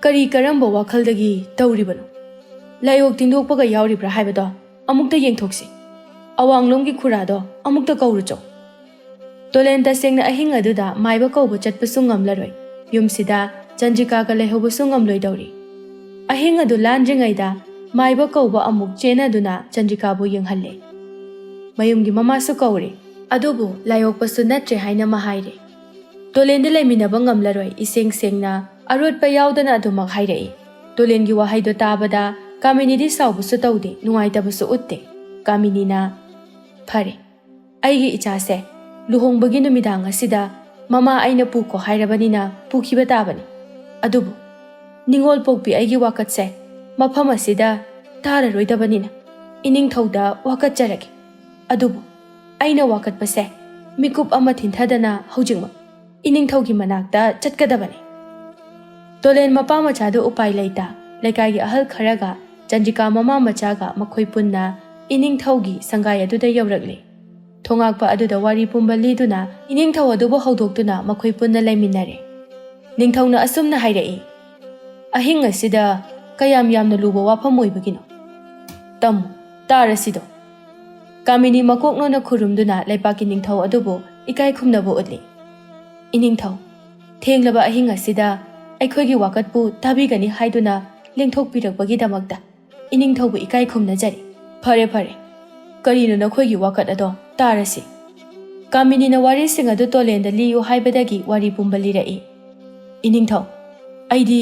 "ꯀꯔꯤ ꯀꯔꯝꯕ ꯋꯥꯈꯜꯗꯒꯤ ꯇꯧꯔꯤꯕꯅꯣ? ꯂꯥꯏꯑꯣꯛ ꯇꯤꯟꯗꯣꯛꯄꯒ ꯌꯥꯎꯔꯤꯕ꯭ꯔꯥ ꯍꯥꯏꯕꯗꯣ ꯑꯃꯨꯛꯇ ꯌꯦꯡꯊꯣꯛꯁꯤ꯫ ꯑꯋꯥꯡꯂꯣꯝꯒꯤ ꯈꯨꯔꯥꯗꯣ ꯑꯃꯨꯛꯇ ꯀꯧꯔꯨꯆꯣ꯫" ꯇꯣꯂꯦꯟ ꯇꯁꯦꯡꯅ ꯑꯍꯤꯡ ꯑꯗꯨꯗ ꯃꯥꯏꯕ ꯀꯧꯕ ꯆꯠꯄꯁꯨ ꯉꯝꯂꯔꯣꯏ꯫ ꯌꯨꯝꯁꯤꯗ ꯆꯟꯗ꯭ꯔꯤꯀꯥꯒ ꯂꯩꯍꯧꯕꯁꯨ ꯉꯝꯂꯣꯏꯗꯧꯔꯤ꯫ ꯑꯍꯤꯡ ꯑꯗꯨ ꯂꯥꯟꯗ꯭ꯔꯤꯉꯩꯗ ꯃꯥꯏꯕ ꯀꯧꯕ ꯑꯃꯨꯛ ꯆꯦꯟꯅꯗꯨꯅ ꯆꯟꯗ꯭ꯔꯤꯀꯥꯕꯨ ꯌꯦꯡꯍꯜꯂꯦ꯫ ꯃꯌꯨꯝꯒꯤ ꯃꯃꯥꯁꯨ ꯀꯧꯔꯦ, ꯑꯗꯨꯕꯨ ꯂꯥꯏꯑꯣꯛꯄꯁꯨ ꯅꯠꯇ꯭ꯔꯦ ꯍꯥꯏꯅ ꯃꯍꯥꯏꯔꯦ꯫ ꯇꯣꯂꯦꯟꯗꯤ ꯂꯩꯃꯤꯟꯅꯕ ꯉꯝꯂꯔꯣꯏ, ꯏꯁꯦꯡ ꯁꯦꯡꯅ ꯑꯔꯣꯠꯄ ꯌꯥꯎꯗꯅ ꯑꯗꯨꯃꯛ ꯍꯥꯏꯔꯛꯏ꯫ ꯇꯣꯂꯦꯟꯒꯤ ꯋꯥꯍꯩꯗꯣ ꯇꯥꯕꯗ ꯀꯥꯃꯤꯅꯤꯗꯤ ꯁꯥꯎꯕꯁꯨ ꯇꯧꯗꯦ, ꯅꯨꯡꯉꯥꯏꯇꯕꯁꯨ ꯎꯠꯇꯦ꯫ ꯀꯥꯃꯤꯅꯤꯅ, "ꯐꯔꯦ, ꯑꯩꯒꯤ ꯏꯆꯥꯁꯦ ꯂꯨꯍꯣꯡꯕꯒꯤ ꯅꯨꯃꯤꯗꯥꯡ ꯑꯁꯤꯗ ꯃꯃꯥ ꯑꯩꯅ ꯄꯨꯈꯣ ꯍꯥꯏꯔꯕꯅꯤꯅ ꯄꯨꯈꯤꯕ ꯇꯥꯕꯅꯤ꯫ ꯑꯗꯨꯕꯨ ꯅꯤꯡꯉꯣꯜ ꯄꯣꯛꯄꯤ ꯑꯩꯒꯤ ꯋꯥꯀꯠꯁꯦ ꯃꯐꯝ ꯑꯁꯤꯗ ꯇꯥꯔꯔꯣꯏꯗꯕꯅꯤꯅ ꯏꯅꯤꯡꯊꯧꯗ ꯋꯥꯀꯠꯆꯔꯒꯦ꯫ ꯑꯗꯨꯕꯨ ꯑꯩꯅ ꯋꯥꯀꯠꯄꯁꯦ ꯃꯤꯀꯨꯞ ꯑꯃ ꯊꯤꯟꯊꯗꯅ ꯍꯧꯖꯤꯛꯃꯛ ꯏꯅꯤꯡꯊꯧꯒꯤ ꯃꯅꯥꯛꯇ ꯆꯠꯀꯗꯕꯅꯤ꯫ ꯇꯣꯂꯦꯟ ꯃꯄꯥ ꯃꯆꯥꯗꯨ ꯎꯄꯥꯏ ꯂꯩꯇ ꯂꯩꯀꯥꯏꯒꯤ ꯑꯍꯜ ꯈꯔꯒ ꯆꯟꯗ꯭ꯔꯤꯀꯥ ꯃꯃꯥ ꯃꯆꯥꯒ ꯃꯈꯣꯏ ꯄꯨꯟꯅ ꯏꯅꯤꯡꯊꯧꯒꯤ ꯁꯪꯒꯥꯏ ꯑꯗꯨꯗ ꯌꯧꯔꯛꯂꯦ꯫ ꯊꯣꯉꯥꯛꯄ ꯑꯗꯨꯗ ꯋꯥꯔꯤ ꯄꯨꯝꯕ ꯂꯤꯗꯨꯅ ꯏꯅꯤꯡꯊꯧ ꯑꯗꯨꯕꯨ ꯍꯧꯗꯣꯛꯇꯨꯅ ꯃꯈꯣꯏ ꯄꯨꯟꯅ ꯂꯩꯃꯤꯟꯅꯔꯦ꯫ ꯅꯤꯡꯊꯧꯅ ꯑꯁꯨꯝꯅ ꯍꯥꯏꯔꯛꯏ, "ꯑꯍꯤꯡ ꯑꯁꯤꯗ ꯀꯌꯥꯝ ꯌꯥꯝꯅ ꯂꯨꯕ ꯋꯥꯐꯝ ꯑꯣꯏꯕꯒꯤꯅꯣ? ꯇꯝꯃꯨ, ꯇꯥꯔꯁꯤꯗꯣ꯫" ꯀꯥꯃꯤꯅꯤ ꯃꯀꯣꯛꯅꯣꯟꯅ ꯈꯨꯔꯨꯝꯗꯨꯅ ꯂꯩꯄꯥꯛꯀꯤ ꯅꯤꯡꯊꯧ ꯑꯗꯨꯕꯨ ꯏꯀꯥꯏ ꯈꯨꯝꯅꯕ ꯎꯠꯂꯤ꯫ "ꯏꯅꯤꯡꯊꯧ, ꯊꯦꯡꯂꯕ ꯑꯍꯤꯡ ꯑꯁꯤꯗ ꯑꯩꯈꯣꯏꯒꯤ ꯋꯥꯀꯠꯄꯨ ꯇꯥꯕꯤꯒꯅꯤ ꯍꯥꯏꯗꯨꯅ ꯂꯦꯡꯊꯣꯛꯄꯤꯔꯛꯄꯒꯤꯗꯃꯛꯇ ꯏꯅꯤꯡꯊꯧꯕꯨ ꯏꯀꯥꯏ ꯈꯨꯝꯅꯖꯔꯤ꯫" "ꯐꯔꯦ, ꯐꯔꯦ, ꯀꯔꯤꯅꯣ ꯅꯈꯣꯏꯒꯤ ꯋꯥꯀꯠ ꯑꯗꯣ? ꯇꯥꯔꯁꯤ꯫" ꯀꯥꯃꯤꯅꯤꯅ ꯋꯥꯔꯤꯁꯤꯡ ꯑꯗꯨ ꯇꯣꯂꯦꯟꯗ ꯂꯤꯌꯨ ꯍꯥꯏꯕꯗꯒꯤ ꯋꯥꯔꯤ ꯄꯨꯝꯕ ꯂꯤꯔꯛꯏ꯫ "ꯏꯅꯤꯡꯊꯧ, ꯑꯩꯗꯤ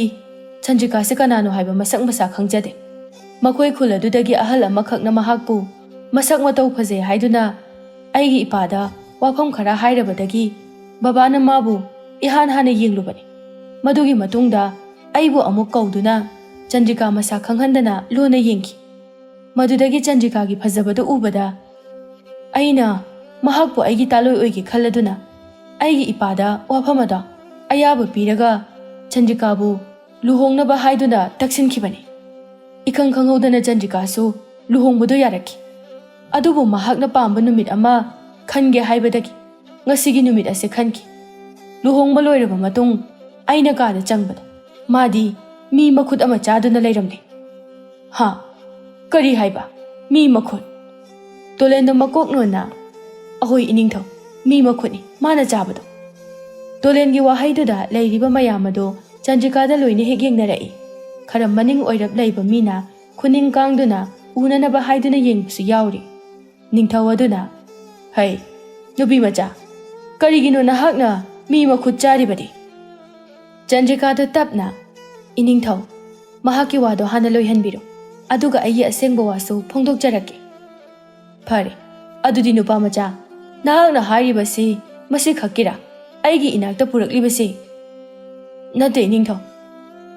ꯆꯟꯗ꯭ꯔꯤꯀꯥꯁꯦ ꯀꯅꯥꯅꯣ ꯍꯥꯏꯕ ꯃꯁꯛ ꯃꯁꯥ ꯈꯪꯖꯗꯦ꯫ ꯃꯈꯣꯏ ꯈꯨꯜ ꯑꯗꯨꯗꯒꯤ ꯑꯍꯜ ꯑꯃꯈꯛꯅ ꯃꯍꯥꯛꯄꯨ ꯃꯁꯛ ꯃꯇꯧ ꯐꯖꯩ ꯍꯥꯏꯗꯨꯅ ꯑꯩꯒꯤ ꯏꯄꯥꯗ ꯋꯥꯐꯝ ꯈꯔ ꯍꯥꯏꯔꯕꯗꯒꯤ ꯕꯕꯥꯅ ꯃꯥꯕꯨ ꯏꯍꯥꯟ ꯍꯥꯟꯅ ꯌꯦꯡꯂꯨꯕꯅꯤ꯫ ꯃꯗꯨꯒꯤ ꯃꯇꯨꯡꯗ ꯑꯩꯕꯨ ꯑꯃꯨꯛ ꯀꯧꯗꯨꯅ ꯆꯟꯗ꯭ꯔꯤꯀꯥ ꯃꯁꯥ ꯈꯪꯍꯟꯗꯅ ꯂꯨꯅ ꯌꯦꯡꯈꯤ꯫ ꯃꯗꯨꯗꯒꯤ ꯆꯟꯗ꯭ꯔꯤꯀꯥꯒꯤ ꯐꯖꯕꯗꯨ ꯎꯕꯗ ꯑꯩꯅ ꯃꯍꯥꯛꯄꯨ ꯑꯩꯒꯤ ꯇꯥꯂꯣꯏ ꯑꯣꯏꯒꯦ ꯈꯜꯂꯗꯨꯅ ꯑꯩꯒꯤ ꯏꯄꯥꯗ ꯋꯥꯐꯝ ꯑꯗꯣ ꯑꯌꯥꯕ ꯄꯤꯔꯒ ꯆꯟꯗ꯭ꯔꯤꯀꯥꯕꯨ ꯂꯨꯍꯣꯡꯅꯕ ꯍꯥꯏꯗꯨꯅ ꯇꯛꯁꯤꯟꯈꯤꯕꯅꯤ꯫ ꯏꯈꯪ ꯈꯪꯍꯧꯗꯅ ꯆꯟꯗ꯭ꯔꯤꯀꯥꯁꯨ ꯂꯨꯍꯣꯡꯕꯗꯨ ꯌꯥꯔꯛꯈꯤ꯫ ꯑꯗꯨꯕꯨ ꯃꯍꯥꯛꯅ ꯄꯥꯝꯕ ꯅꯨꯃꯤꯠ ꯑꯃ ꯈꯟꯒꯦ ꯍꯥꯏꯕꯗꯒꯤ ꯉꯁꯤꯒꯤ ꯅꯨꯃꯤꯠ ꯑꯁꯤ ꯈꯟꯈꯤ꯫ ꯂꯨꯍꯣꯡꯕ ꯂꯣꯏꯔꯕ ꯃꯇꯨꯡ ꯑꯩꯅ ꯀꯥꯗ ꯆꯪꯕꯗ ꯃꯥꯗꯤ ꯃꯤ ꯃꯈꯨꯠ ꯑꯃ ꯆꯥꯗꯨꯅ ꯂꯩꯔꯝꯂꯦ꯫" "ꯍꯥ? ꯀꯔꯤ ꯍꯥꯏꯕ? ꯃꯤ ꯃꯈꯨꯠ?" ꯇꯣꯂꯦꯟꯗꯣ ꯃꯀꯣꯛ ꯅꯣꯟꯅ, "ꯑꯍꯣꯏ ꯏꯅꯤꯡꯊꯧ, ꯃꯤ ꯃꯈꯨꯠꯅꯤ ꯃꯥꯅ ꯆꯥꯕꯗꯣ꯫" ꯇꯣꯂꯦꯟꯒꯤ ꯋꯥꯍꯩꯗꯨꯗ ꯂꯩꯔꯤꯕ ꯃꯌꯥꯝ ꯑꯗꯨ ꯆꯟꯗ꯭ꯔꯤꯀꯥꯗ ꯂꯣꯏꯅ ꯍꯦꯛ ꯌꯦꯡꯅꯔꯛꯏ꯫ ꯈꯔ ꯃꯅꯤꯡ ꯑꯣꯏꯔꯞ ꯂꯩꯕ ꯃꯤꯅ ꯈꯨꯅꯤꯡ ꯀꯥꯡꯗꯨꯅ ꯎꯅꯅꯕ ꯍꯥꯏꯗꯨꯅ ꯌꯦꯡꯕꯁꯨ ꯌꯥꯎꯔꯤ꯫ ꯅꯤꯡꯊꯧ ꯑꯗꯨꯅ, "ꯍꯩ, ꯅꯨꯄꯤ ꯃꯆꯥ, ꯀꯔꯤꯒꯤꯅꯣ ꯅꯍꯥꯛꯅ ꯃꯤ ꯃꯈꯨꯠ ꯆꯥꯔꯤꯕꯗꯤ?" ꯆꯟꯗ꯭ꯔꯤꯀꯥꯗꯨ ꯇꯞꯅ, "ꯏꯅꯤꯡꯊꯧ, ꯃꯍꯥꯛꯀꯤ ꯋꯥꯗꯣ ꯍꯥꯟꯅ ꯂꯣꯏꯍꯟꯕꯤꯔꯣ, ꯑꯗꯨꯒ ꯑꯩꯒꯤ ꯑꯁꯦꯡꯕ ꯋꯥꯁꯨ ꯐꯣꯡꯗꯣꯛꯆꯔꯛꯀꯦ꯫" "ꯐꯔꯦ, ꯑꯗꯨꯗꯤ ꯅꯨꯄꯥ ꯃꯆꯥ, ꯅꯍꯥꯛꯅ ꯍꯥꯏꯔꯤꯕꯁꯤ ꯃꯁꯤ ꯈꯛꯀꯤꯔꯥ? ꯑꯩꯒꯤ ꯏꯅꯥꯛꯇ ꯄꯨꯔꯛꯂꯤꯕꯁꯤ? ꯅꯠꯇꯦ, ꯏꯅꯤꯡꯊꯧ꯫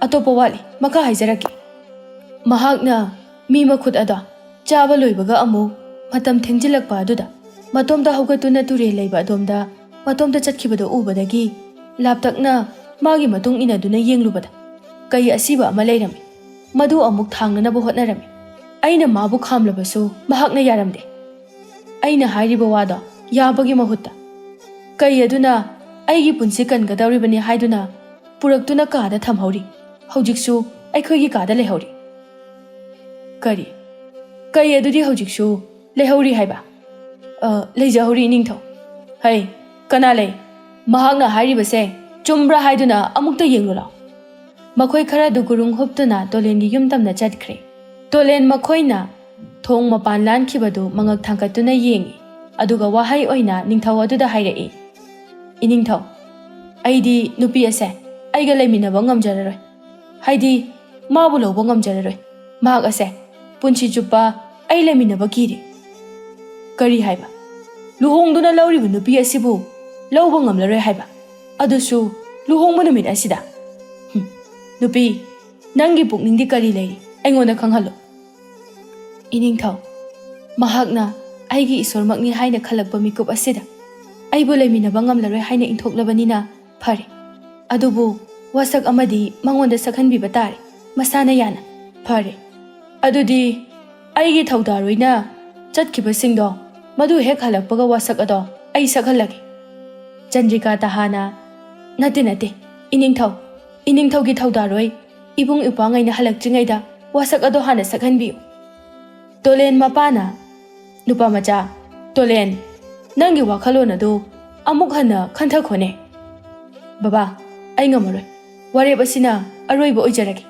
ꯑꯇꯣꯞꯄ ꯋꯥꯠꯂꯤ, ꯃꯈꯥ ꯍꯥꯏꯖꯔꯛꯀꯦ꯫ ꯃꯍꯥꯛꯅ ꯃꯤ ꯃꯈꯨꯠ ꯑꯗꯣ ꯆꯥꯕ ꯂꯣꯏꯕꯒ ꯑꯃꯨꯛ ꯃꯇꯝ ꯊꯦꯡꯖꯤꯜꯂꯛꯄ ꯑꯗꯨꯗ ꯃꯇꯣꯝꯇ ꯍꯧꯒꯠꯇꯨꯅ ꯇꯨꯔꯦꯜ ꯂꯩꯕ ꯑꯗꯣꯝꯗ ꯃꯇꯣꯝꯇ ꯆꯠꯈꯤꯕꯗꯨ ꯎꯕꯗꯒꯤ ꯂꯥꯞꯇꯛꯅ ꯃꯥꯒꯤ ꯃꯇꯨꯡ ꯏꯟꯅꯗꯨꯅ ꯌꯦꯡꯂꯨꯕꯗ ꯀꯩ ꯑꯁꯤꯕ ꯑꯃ ꯂꯩꯔꯝꯃꯤ꯫ ꯃꯗꯨ ꯑꯃꯨꯛ ꯊꯥꯡꯅꯅꯕ ꯍꯣꯠꯅꯔꯝꯃꯤ꯫ ꯑꯩꯅ ꯃꯥꯕꯨ ꯈꯥꯝꯂꯕꯁꯨ ꯃꯍꯥꯛꯅ ꯌꯥꯔꯝꯗꯦ꯫ ꯑꯩꯅ ꯍꯥꯏꯔꯤꯕ ꯋꯥꯗꯣ ꯌꯥꯕꯒꯤ ꯃꯍꯨꯠꯇ ꯀꯩ ꯑꯗꯨꯅ ꯑꯩꯒꯤ ꯄꯨꯟꯁꯤ ꯀꯟꯒꯗꯧꯔꯤꯕꯅꯤ ꯍꯥꯏꯗꯨꯅ ꯄꯨꯔꯛꯇꯨꯅ ꯀꯥꯗ ꯊꯝꯍꯧꯔꯤ꯫ ꯍꯧꯖꯤꯛꯁꯨ ꯑꯩꯈꯣꯏꯒꯤ ꯀꯥꯗ ꯂꯩꯍꯧꯔꯤ꯫ ꯀꯔꯤ? ꯀꯩ ꯑꯗꯨꯗꯤ ꯍꯧꯖꯤꯛꯁꯨ ꯂꯩꯍꯧꯔꯤ ꯍꯥꯏꯕ? ꯑ, ꯂꯩꯖꯍꯧꯔꯤ, ꯏꯅꯤꯡꯊꯧ꯫ ꯍꯩ, ꯀꯅꯥ ꯂꯩ? ꯃꯍꯥꯛꯅ ꯍꯥꯏꯔꯤꯕꯁꯦ ꯆꯨꯝꯕ꯭ꯔꯥ ꯍꯥꯏꯗꯨꯅ ꯑꯃꯨꯛꯇ ꯌꯦꯡꯂꯨ ꯂꯥꯎ꯫ ꯃꯈꯣꯏ ꯈꯔꯗꯨ ꯒꯨꯔꯨꯡ ꯍꯨꯞꯇꯨꯅ ꯇꯣꯂꯦꯟꯒꯤ ꯌꯨꯝ ꯇꯝꯅ ꯆꯠꯈ꯭ꯔꯦ꯫ ꯇꯣꯂꯦꯟ ꯃꯈꯣꯏꯅ ꯊꯣꯡ ꯃꯄꯥꯟ ꯂꯥꯟꯈꯤꯕꯗꯨ ꯃꯉꯛ ꯊꯥꯡꯒꯠꯇꯨꯅ ꯌꯦꯡꯏ, ꯑꯗꯨꯒ ꯋꯥꯍꯩ ꯑꯣꯏꯅ ꯅꯤꯡꯊꯧ ꯑꯗꯨꯗ ꯍꯥꯏꯔꯛꯏ, "ꯏꯅꯤꯡꯊꯧ, ꯑꯩꯗꯤ ꯅꯨꯄꯤ ꯑꯁꯦ ꯑꯩꯒ ꯂꯩꯃꯤꯟꯅꯕ ꯉꯝꯖꯔꯔꯣꯏ꯫ ꯍꯥꯏꯗꯤ, ꯃꯥꯕꯨ ꯂꯧꯕ ꯉꯝꯖꯔꯔꯣꯏ꯫ ꯃꯍꯥꯛ ꯑꯁꯦ ꯄꯨꯟꯁꯤ ꯆꯨꯞꯄ ꯑꯩ ꯂꯩꯃꯤꯟꯅꯕ ꯀꯤꯔꯦ꯫" "ꯀꯔꯤ ꯍꯥꯏꯕ? ꯂꯨꯍꯣꯡꯗꯨꯅ ꯂꯧꯔꯤꯕ ꯅꯨꯄꯤ ꯑꯁꯤꯕꯨ ꯂꯧꯕ ꯉꯝꯂꯔꯣꯏ ꯍꯥꯏꯕ? ꯑꯗꯨꯁꯨ ꯂꯨꯍꯣꯡꯕ ꯅꯨꯃꯤꯠ ꯑꯁꯤꯗ? ꯍꯨꯝ, ꯅꯨꯄꯤ, ꯅꯪꯒꯤ ꯄꯨꯛꯅꯤꯡꯗꯤ ꯀꯔꯤ ꯂꯩꯔꯤ? ꯑꯩꯉꯣꯟꯗ ꯈꯪꯍꯜꯂꯨ꯫" "ꯏꯅꯤꯡꯊꯧ, ꯃꯍꯥꯛꯅ ꯑꯩꯒꯤ ꯏꯁꯣꯔꯃꯛꯅꯤ ꯍꯥꯏꯅ ꯈꯜꯂꯛꯄ ꯃꯤꯀꯨꯞ ꯑꯁꯤꯗ ꯑꯩꯕꯨ ꯂꯩꯃꯤꯟꯅꯕ ꯉꯝꯂꯔꯣꯏ ꯍꯥꯏꯅ ꯏꯟꯊꯣꯛꯂꯕꯅꯤꯅ ꯐꯔꯦ꯫ ꯑꯗꯨꯕꯨ ꯋꯥꯁꯛ ꯑꯃꯗꯤ ꯃꯉꯣꯟꯗ ꯁꯛꯍꯟꯕꯤꯕ ꯇꯥꯔꯦ, ꯃꯁꯥꯅ ꯌꯥꯅ꯫" "ꯐꯔꯦ, ꯑꯗꯨꯗꯤ ꯑꯩꯒꯤ ꯊꯧꯗꯥꯔꯣꯏꯅ ꯆꯠꯈꯤꯕꯁꯤꯡꯗꯣ, ꯃꯗꯨ ꯍꯦꯛ ꯍꯜꯂꯛꯄꯒ ꯋꯥꯁꯛ ꯑꯗꯣ ꯑꯩ ꯁꯛꯍꯜꯂꯒꯦ꯫" ꯆꯟꯗ꯭ꯔꯤꯀꯥ ꯇꯍꯥꯅ, "ꯅꯠꯇꯦ, ꯅꯠꯇꯦ, ꯏꯅꯤꯡꯊꯧ, ꯏꯅꯤꯡꯊꯧꯒꯤ ꯊꯧꯗꯥꯔꯣꯏ ꯏꯕꯨꯡ ꯏꯄ꯭ꯋꯥꯉꯩꯅ ꯍꯜꯂꯛꯇ꯭ꯔꯤꯉꯩꯗ ꯋꯥꯁꯛ ꯑꯗꯣ ꯍꯥꯟꯅ ꯁꯛꯍꯟꯕꯤꯌꯨ꯫" ꯇꯣꯂꯦꯟ ꯃꯄꯥꯅ, "ꯅꯨꯄꯥ ꯃꯆꯥ, ꯇꯣꯂꯦꯟ, ꯅꯪꯒꯤ ꯋꯥꯈꯜꯂꯣꯟ ꯑꯗꯨ ꯑꯃꯨꯛ ꯍꯟꯅ ꯈꯟꯊꯈꯣꯅꯦ꯫" "ꯕꯕꯥ, ꯑꯩ ꯉꯝꯃꯔꯣꯏ꯫ ꯋꯥꯔꯦꯞ ꯑꯁꯤꯅ ꯑꯔꯣꯏꯕ ꯑꯣꯏꯖꯔꯒꯦ꯫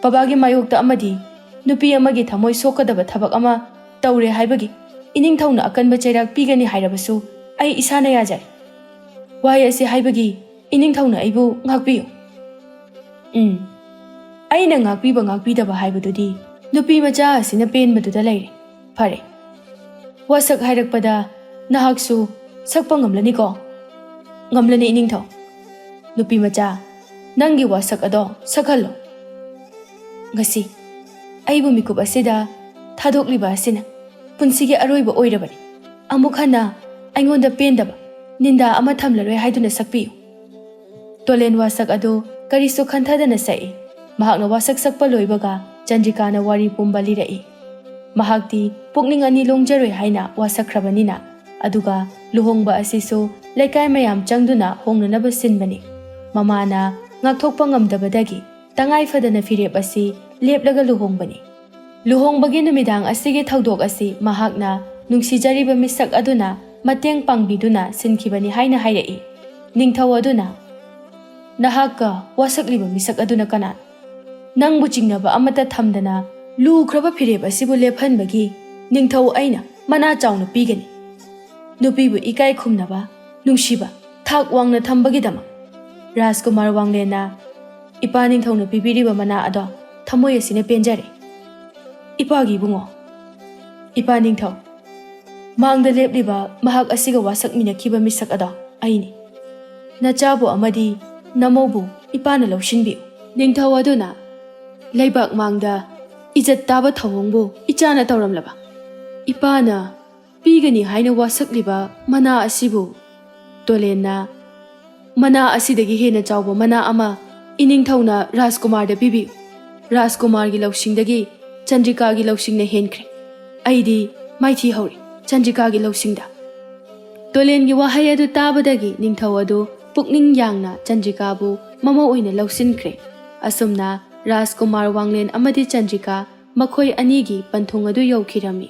ꯕꯕꯥꯒꯤ ꯃꯥꯌꯣꯛꯇ ꯑꯃꯗꯤ ꯅꯨꯄꯤ ꯑꯃꯒꯤ ꯊꯃꯣꯏ ꯁꯣꯛꯀꯗꯕ ꯊꯕꯛ ꯑꯃ ꯇꯧꯔꯦ ꯍꯥꯏꯕꯒꯤ ꯏꯅꯤꯡꯊꯧꯅ ꯑꯀꯟꯕ ꯆꯩꯔꯥꯛ ꯄꯤꯒꯅꯤ ꯍꯥꯏꯔꯕꯁꯨ ꯑꯩ ꯏꯁꯥꯅ ꯌꯥꯖꯔꯦ꯫ ꯋꯥꯍꯩ ꯑꯁꯤ ꯍꯥꯏꯕꯒꯤ ꯏꯅꯤꯡꯊꯧꯅ ꯑꯩꯕꯨ ꯉꯥꯛꯄꯤꯌꯨ꯫" "ꯎꯝ, ꯑꯩꯅ ꯉꯥꯛꯄꯤꯕ ꯉꯥꯛꯄꯤꯗꯕ ꯍꯥꯏꯕꯗꯨꯗꯤ ꯅꯨꯄꯤ ꯃꯆꯥ ꯑꯁꯤꯅ ꯄꯦꯟꯕꯗꯨꯗ ꯂꯩꯔꯦ꯫ ꯐꯔꯦ, ꯋꯥꯁꯛ ꯍꯥꯏꯔꯛꯄꯗ ꯅꯍꯥꯛꯁꯨ ꯁꯛꯄ ꯉꯝꯂꯅꯤꯀꯣ? ꯉꯝꯂꯅꯤ, ꯏꯅꯤꯡꯊꯧ꯫ ꯅꯨꯄꯤ ꯃꯆꯥ, ꯅꯪꯒꯤ ꯋꯥꯁꯛ ꯑꯗꯣ ꯁꯛꯍꯜꯂꯣ꯫ ꯉꯁꯤ ꯑꯩꯕꯨ ꯃꯤꯀꯨꯞ ꯑꯁꯤꯗ ꯊꯥꯗꯣꯛꯂꯤꯕ ꯑꯁꯤꯅ ꯄꯨꯟꯁꯤꯒꯤ ꯑꯔꯣꯏꯕ ꯑꯣꯏꯔꯕꯅꯤ꯫ ꯑꯃꯨꯛ ꯍꯟꯅ ꯑꯩꯉꯣꯟꯗ ꯄꯦꯟꯗꯕ ꯅꯤꯟꯗꯥ ꯑꯃ ꯊꯝꯂꯔꯣꯏ ꯍꯥꯏꯗꯨꯅ ꯁꯛꯄꯤꯌꯨ꯫ ꯇꯣꯂꯦꯟ ꯋꯥꯁꯛ ꯑꯗꯨ ꯀꯔꯤꯁꯨ ꯈꯟꯊꯗꯅ ꯁꯛꯏ꯫ ꯃꯍꯥꯛꯅ ꯋꯥꯁꯛ ꯁꯛꯄ ꯂꯣꯏꯕꯒ ꯆꯟꯗ꯭ꯔꯤꯀꯥꯅ ꯋꯥꯔꯤ ꯄꯨꯝꯕ ꯂꯤꯔꯛꯏ꯫ ꯃꯍꯥꯛꯇꯤ ꯄꯨꯛꯅꯤꯡ ꯑꯅꯤ ꯂꯣꯡꯖꯔꯣꯏ ꯍꯥꯏꯅ ꯋꯥꯁꯛꯈ꯭ꯔꯕꯅꯤꯅ, ꯑꯗꯨꯒ ꯂꯨꯍꯣꯡꯕ ꯑꯁꯤꯁꯨ ꯂꯩꯀꯥꯏ ꯃꯌꯥꯝ ꯆꯪꯗꯨꯅ ꯍꯣꯡꯅꯅꯕ ꯁꯤꯟꯕꯅꯤ꯫ ꯃꯃꯥꯅ ꯉꯥꯛꯊꯣꯛꯄ ꯉꯝꯗꯕꯗꯒꯤ ꯇꯉꯥꯏ ꯐꯗꯅ ꯐꯤꯔꯦꯞ ꯑꯁꯤ ꯂꯦꯞꯂꯒ ꯂꯨꯍꯣꯡꯕꯅꯤ꯫ ꯂꯨꯍꯣꯡꯕꯒꯤ ꯅꯨꯃꯤꯗꯥꯡ ꯑꯁꯤꯒꯤ ꯊꯧꯗꯣꯛ ꯑꯁꯤ ꯃꯍꯥꯛꯅ ꯅꯨꯡꯁꯤꯖꯔꯤꯕ ꯃꯤꯁꯛ ꯑꯗꯨꯅ ꯃꯇꯦꯡ ꯄꯥꯡꯕꯤꯗꯨꯅ ꯁꯤꯟꯈꯤꯕꯅꯤ ꯍꯥꯏꯅ ꯍꯥꯏꯔꯛꯏ꯫ ꯅꯤꯡꯊꯧ ꯑꯗꯨꯅ, "ꯅꯍꯥꯛꯀ ꯋꯥꯁꯛꯂꯤꯕ ꯃꯤꯁꯛ ꯑꯗꯨꯅ ꯀꯅꯥꯅꯣ? ꯅꯪꯕꯨ ꯆꯤꯡꯅꯕ ꯑꯃꯠꯇ ꯊꯝꯗꯅ ꯂꯨꯈ꯭ꯔꯕ ꯐꯤꯔꯦꯞ ꯑꯁꯤꯕꯨ ꯂꯦꯞꯍꯟꯕꯒꯤ ꯅꯤꯡꯊꯧ ꯑꯩꯅ ꯃꯅꯥ ꯆꯥꯎꯅ ꯄꯤꯒꯅꯤ꯫ ꯅꯨꯄꯤꯕꯨ ꯏꯀꯥꯏ ꯈꯨꯝꯅꯕ, ꯅꯨꯡꯁꯤꯕ, ꯊꯥꯛ ꯋꯥꯡꯅ ꯊꯝꯕꯒꯤꯗꯃꯛ ꯔꯥꯖꯀꯨꯃꯥꯔ ꯋꯥꯡꯂꯦꯟꯅ ꯏꯄꯥ ꯅꯤꯡꯊꯧꯅ ꯄꯤꯕꯤꯔꯤꯕ ꯃꯅꯥ ꯑꯗꯣ ꯊꯃꯣꯏ ꯑꯁꯤꯅ ꯄꯦꯟꯖꯔꯦ꯫ ꯏꯄꯥꯒꯤ ꯏꯕꯨꯡꯉꯣ, ꯏꯄꯥ ꯅꯤꯡꯊꯧ, ꯃꯥꯡꯗ ꯂꯦꯞꯂꯤꯕ ꯃꯍꯥꯛ ꯑꯁꯤꯒ ꯋꯥꯁꯛꯃꯤꯟꯅꯈꯤꯕ ꯃꯤꯁꯛ ꯑꯗꯣ ꯑꯩꯅꯤ꯫ ꯅꯆꯥꯕꯨ ꯑꯃꯗꯤ ꯅꯃꯧꯕꯨ ꯏꯄꯥꯅ ꯂꯧꯁꯤꯟꯕꯤꯌꯨ꯫" ꯅꯤꯡꯊꯧ ꯑꯗꯨꯅ, "ꯂꯩꯕꯥꯛ ꯃꯥꯡꯗ ꯏꯖꯠ ꯇꯥꯕ ꯊꯧꯑꯣꯡꯕꯨ ꯏꯆꯥꯅ ꯇꯧꯔꯝꯂꯕ? ꯏꯄꯥꯅ ꯄꯤꯒꯅꯤ ꯍꯥꯏꯅ ꯋꯥꯁꯛꯂꯤꯕ ꯃꯅꯥ ꯑꯁꯤꯕꯨ?" ꯇꯣꯂꯦꯟꯅ, "ꯃꯅꯥ ꯑꯁꯤꯗꯒꯤ ꯍꯦꯟꯅ ꯆꯥꯎꯕ ꯃꯅꯥ ꯑꯃ ꯏꯅꯤꯡꯊꯧꯅ ꯔꯥꯖꯀꯨꯃꯥꯔꯗ ꯄꯤꯕꯤꯌꯨ꯫ ꯔꯥꯖꯀꯨꯃꯥꯔꯒꯤ ꯂꯧꯁꯤꯡꯗꯒꯤ ꯆꯟꯗ꯭ꯔꯤꯀꯥꯒꯤ ꯂꯧꯁꯤꯡꯅ ꯍꯦꯟꯈ꯭ꯔꯦ꯫ ꯑꯩꯗꯤ ꯃꯥꯏꯊꯤ ꯍꯧꯔꯦ ꯆꯟꯗ꯭ꯔꯤꯀꯥꯒꯤ ꯂꯧꯁꯤꯡꯗ꯫" ꯇꯣꯂꯦꯟꯒꯤ ꯋꯥꯍꯩ ꯑꯗꯨ ꯇꯥꯕꯗꯒꯤ ꯅꯤꯡꯊꯧ ꯑꯗꯨ ꯄꯨꯛꯅꯤꯡ ꯌꯥꯡꯅ ꯆꯟꯗ꯭ꯔꯤꯀꯥꯕꯨ ꯃꯃꯧ ꯑꯣꯏꯅ ꯂꯧꯁꯤꯟꯈ꯭ꯔꯦ꯫ ꯑꯁꯨꯝꯅ ꯔꯥꯖꯀꯨꯃꯥꯔ ꯋꯥꯡꯂꯦꯟ ꯑꯃꯗꯤ ꯆꯟꯗ꯭ꯔꯤꯀꯥ ꯃꯈꯣꯏ ꯑꯅꯤꯒꯤ ꯄꯟꯊꯨꯡ ꯑꯗꯨ ꯌꯧꯈꯤꯔꯝꯃꯤ꯫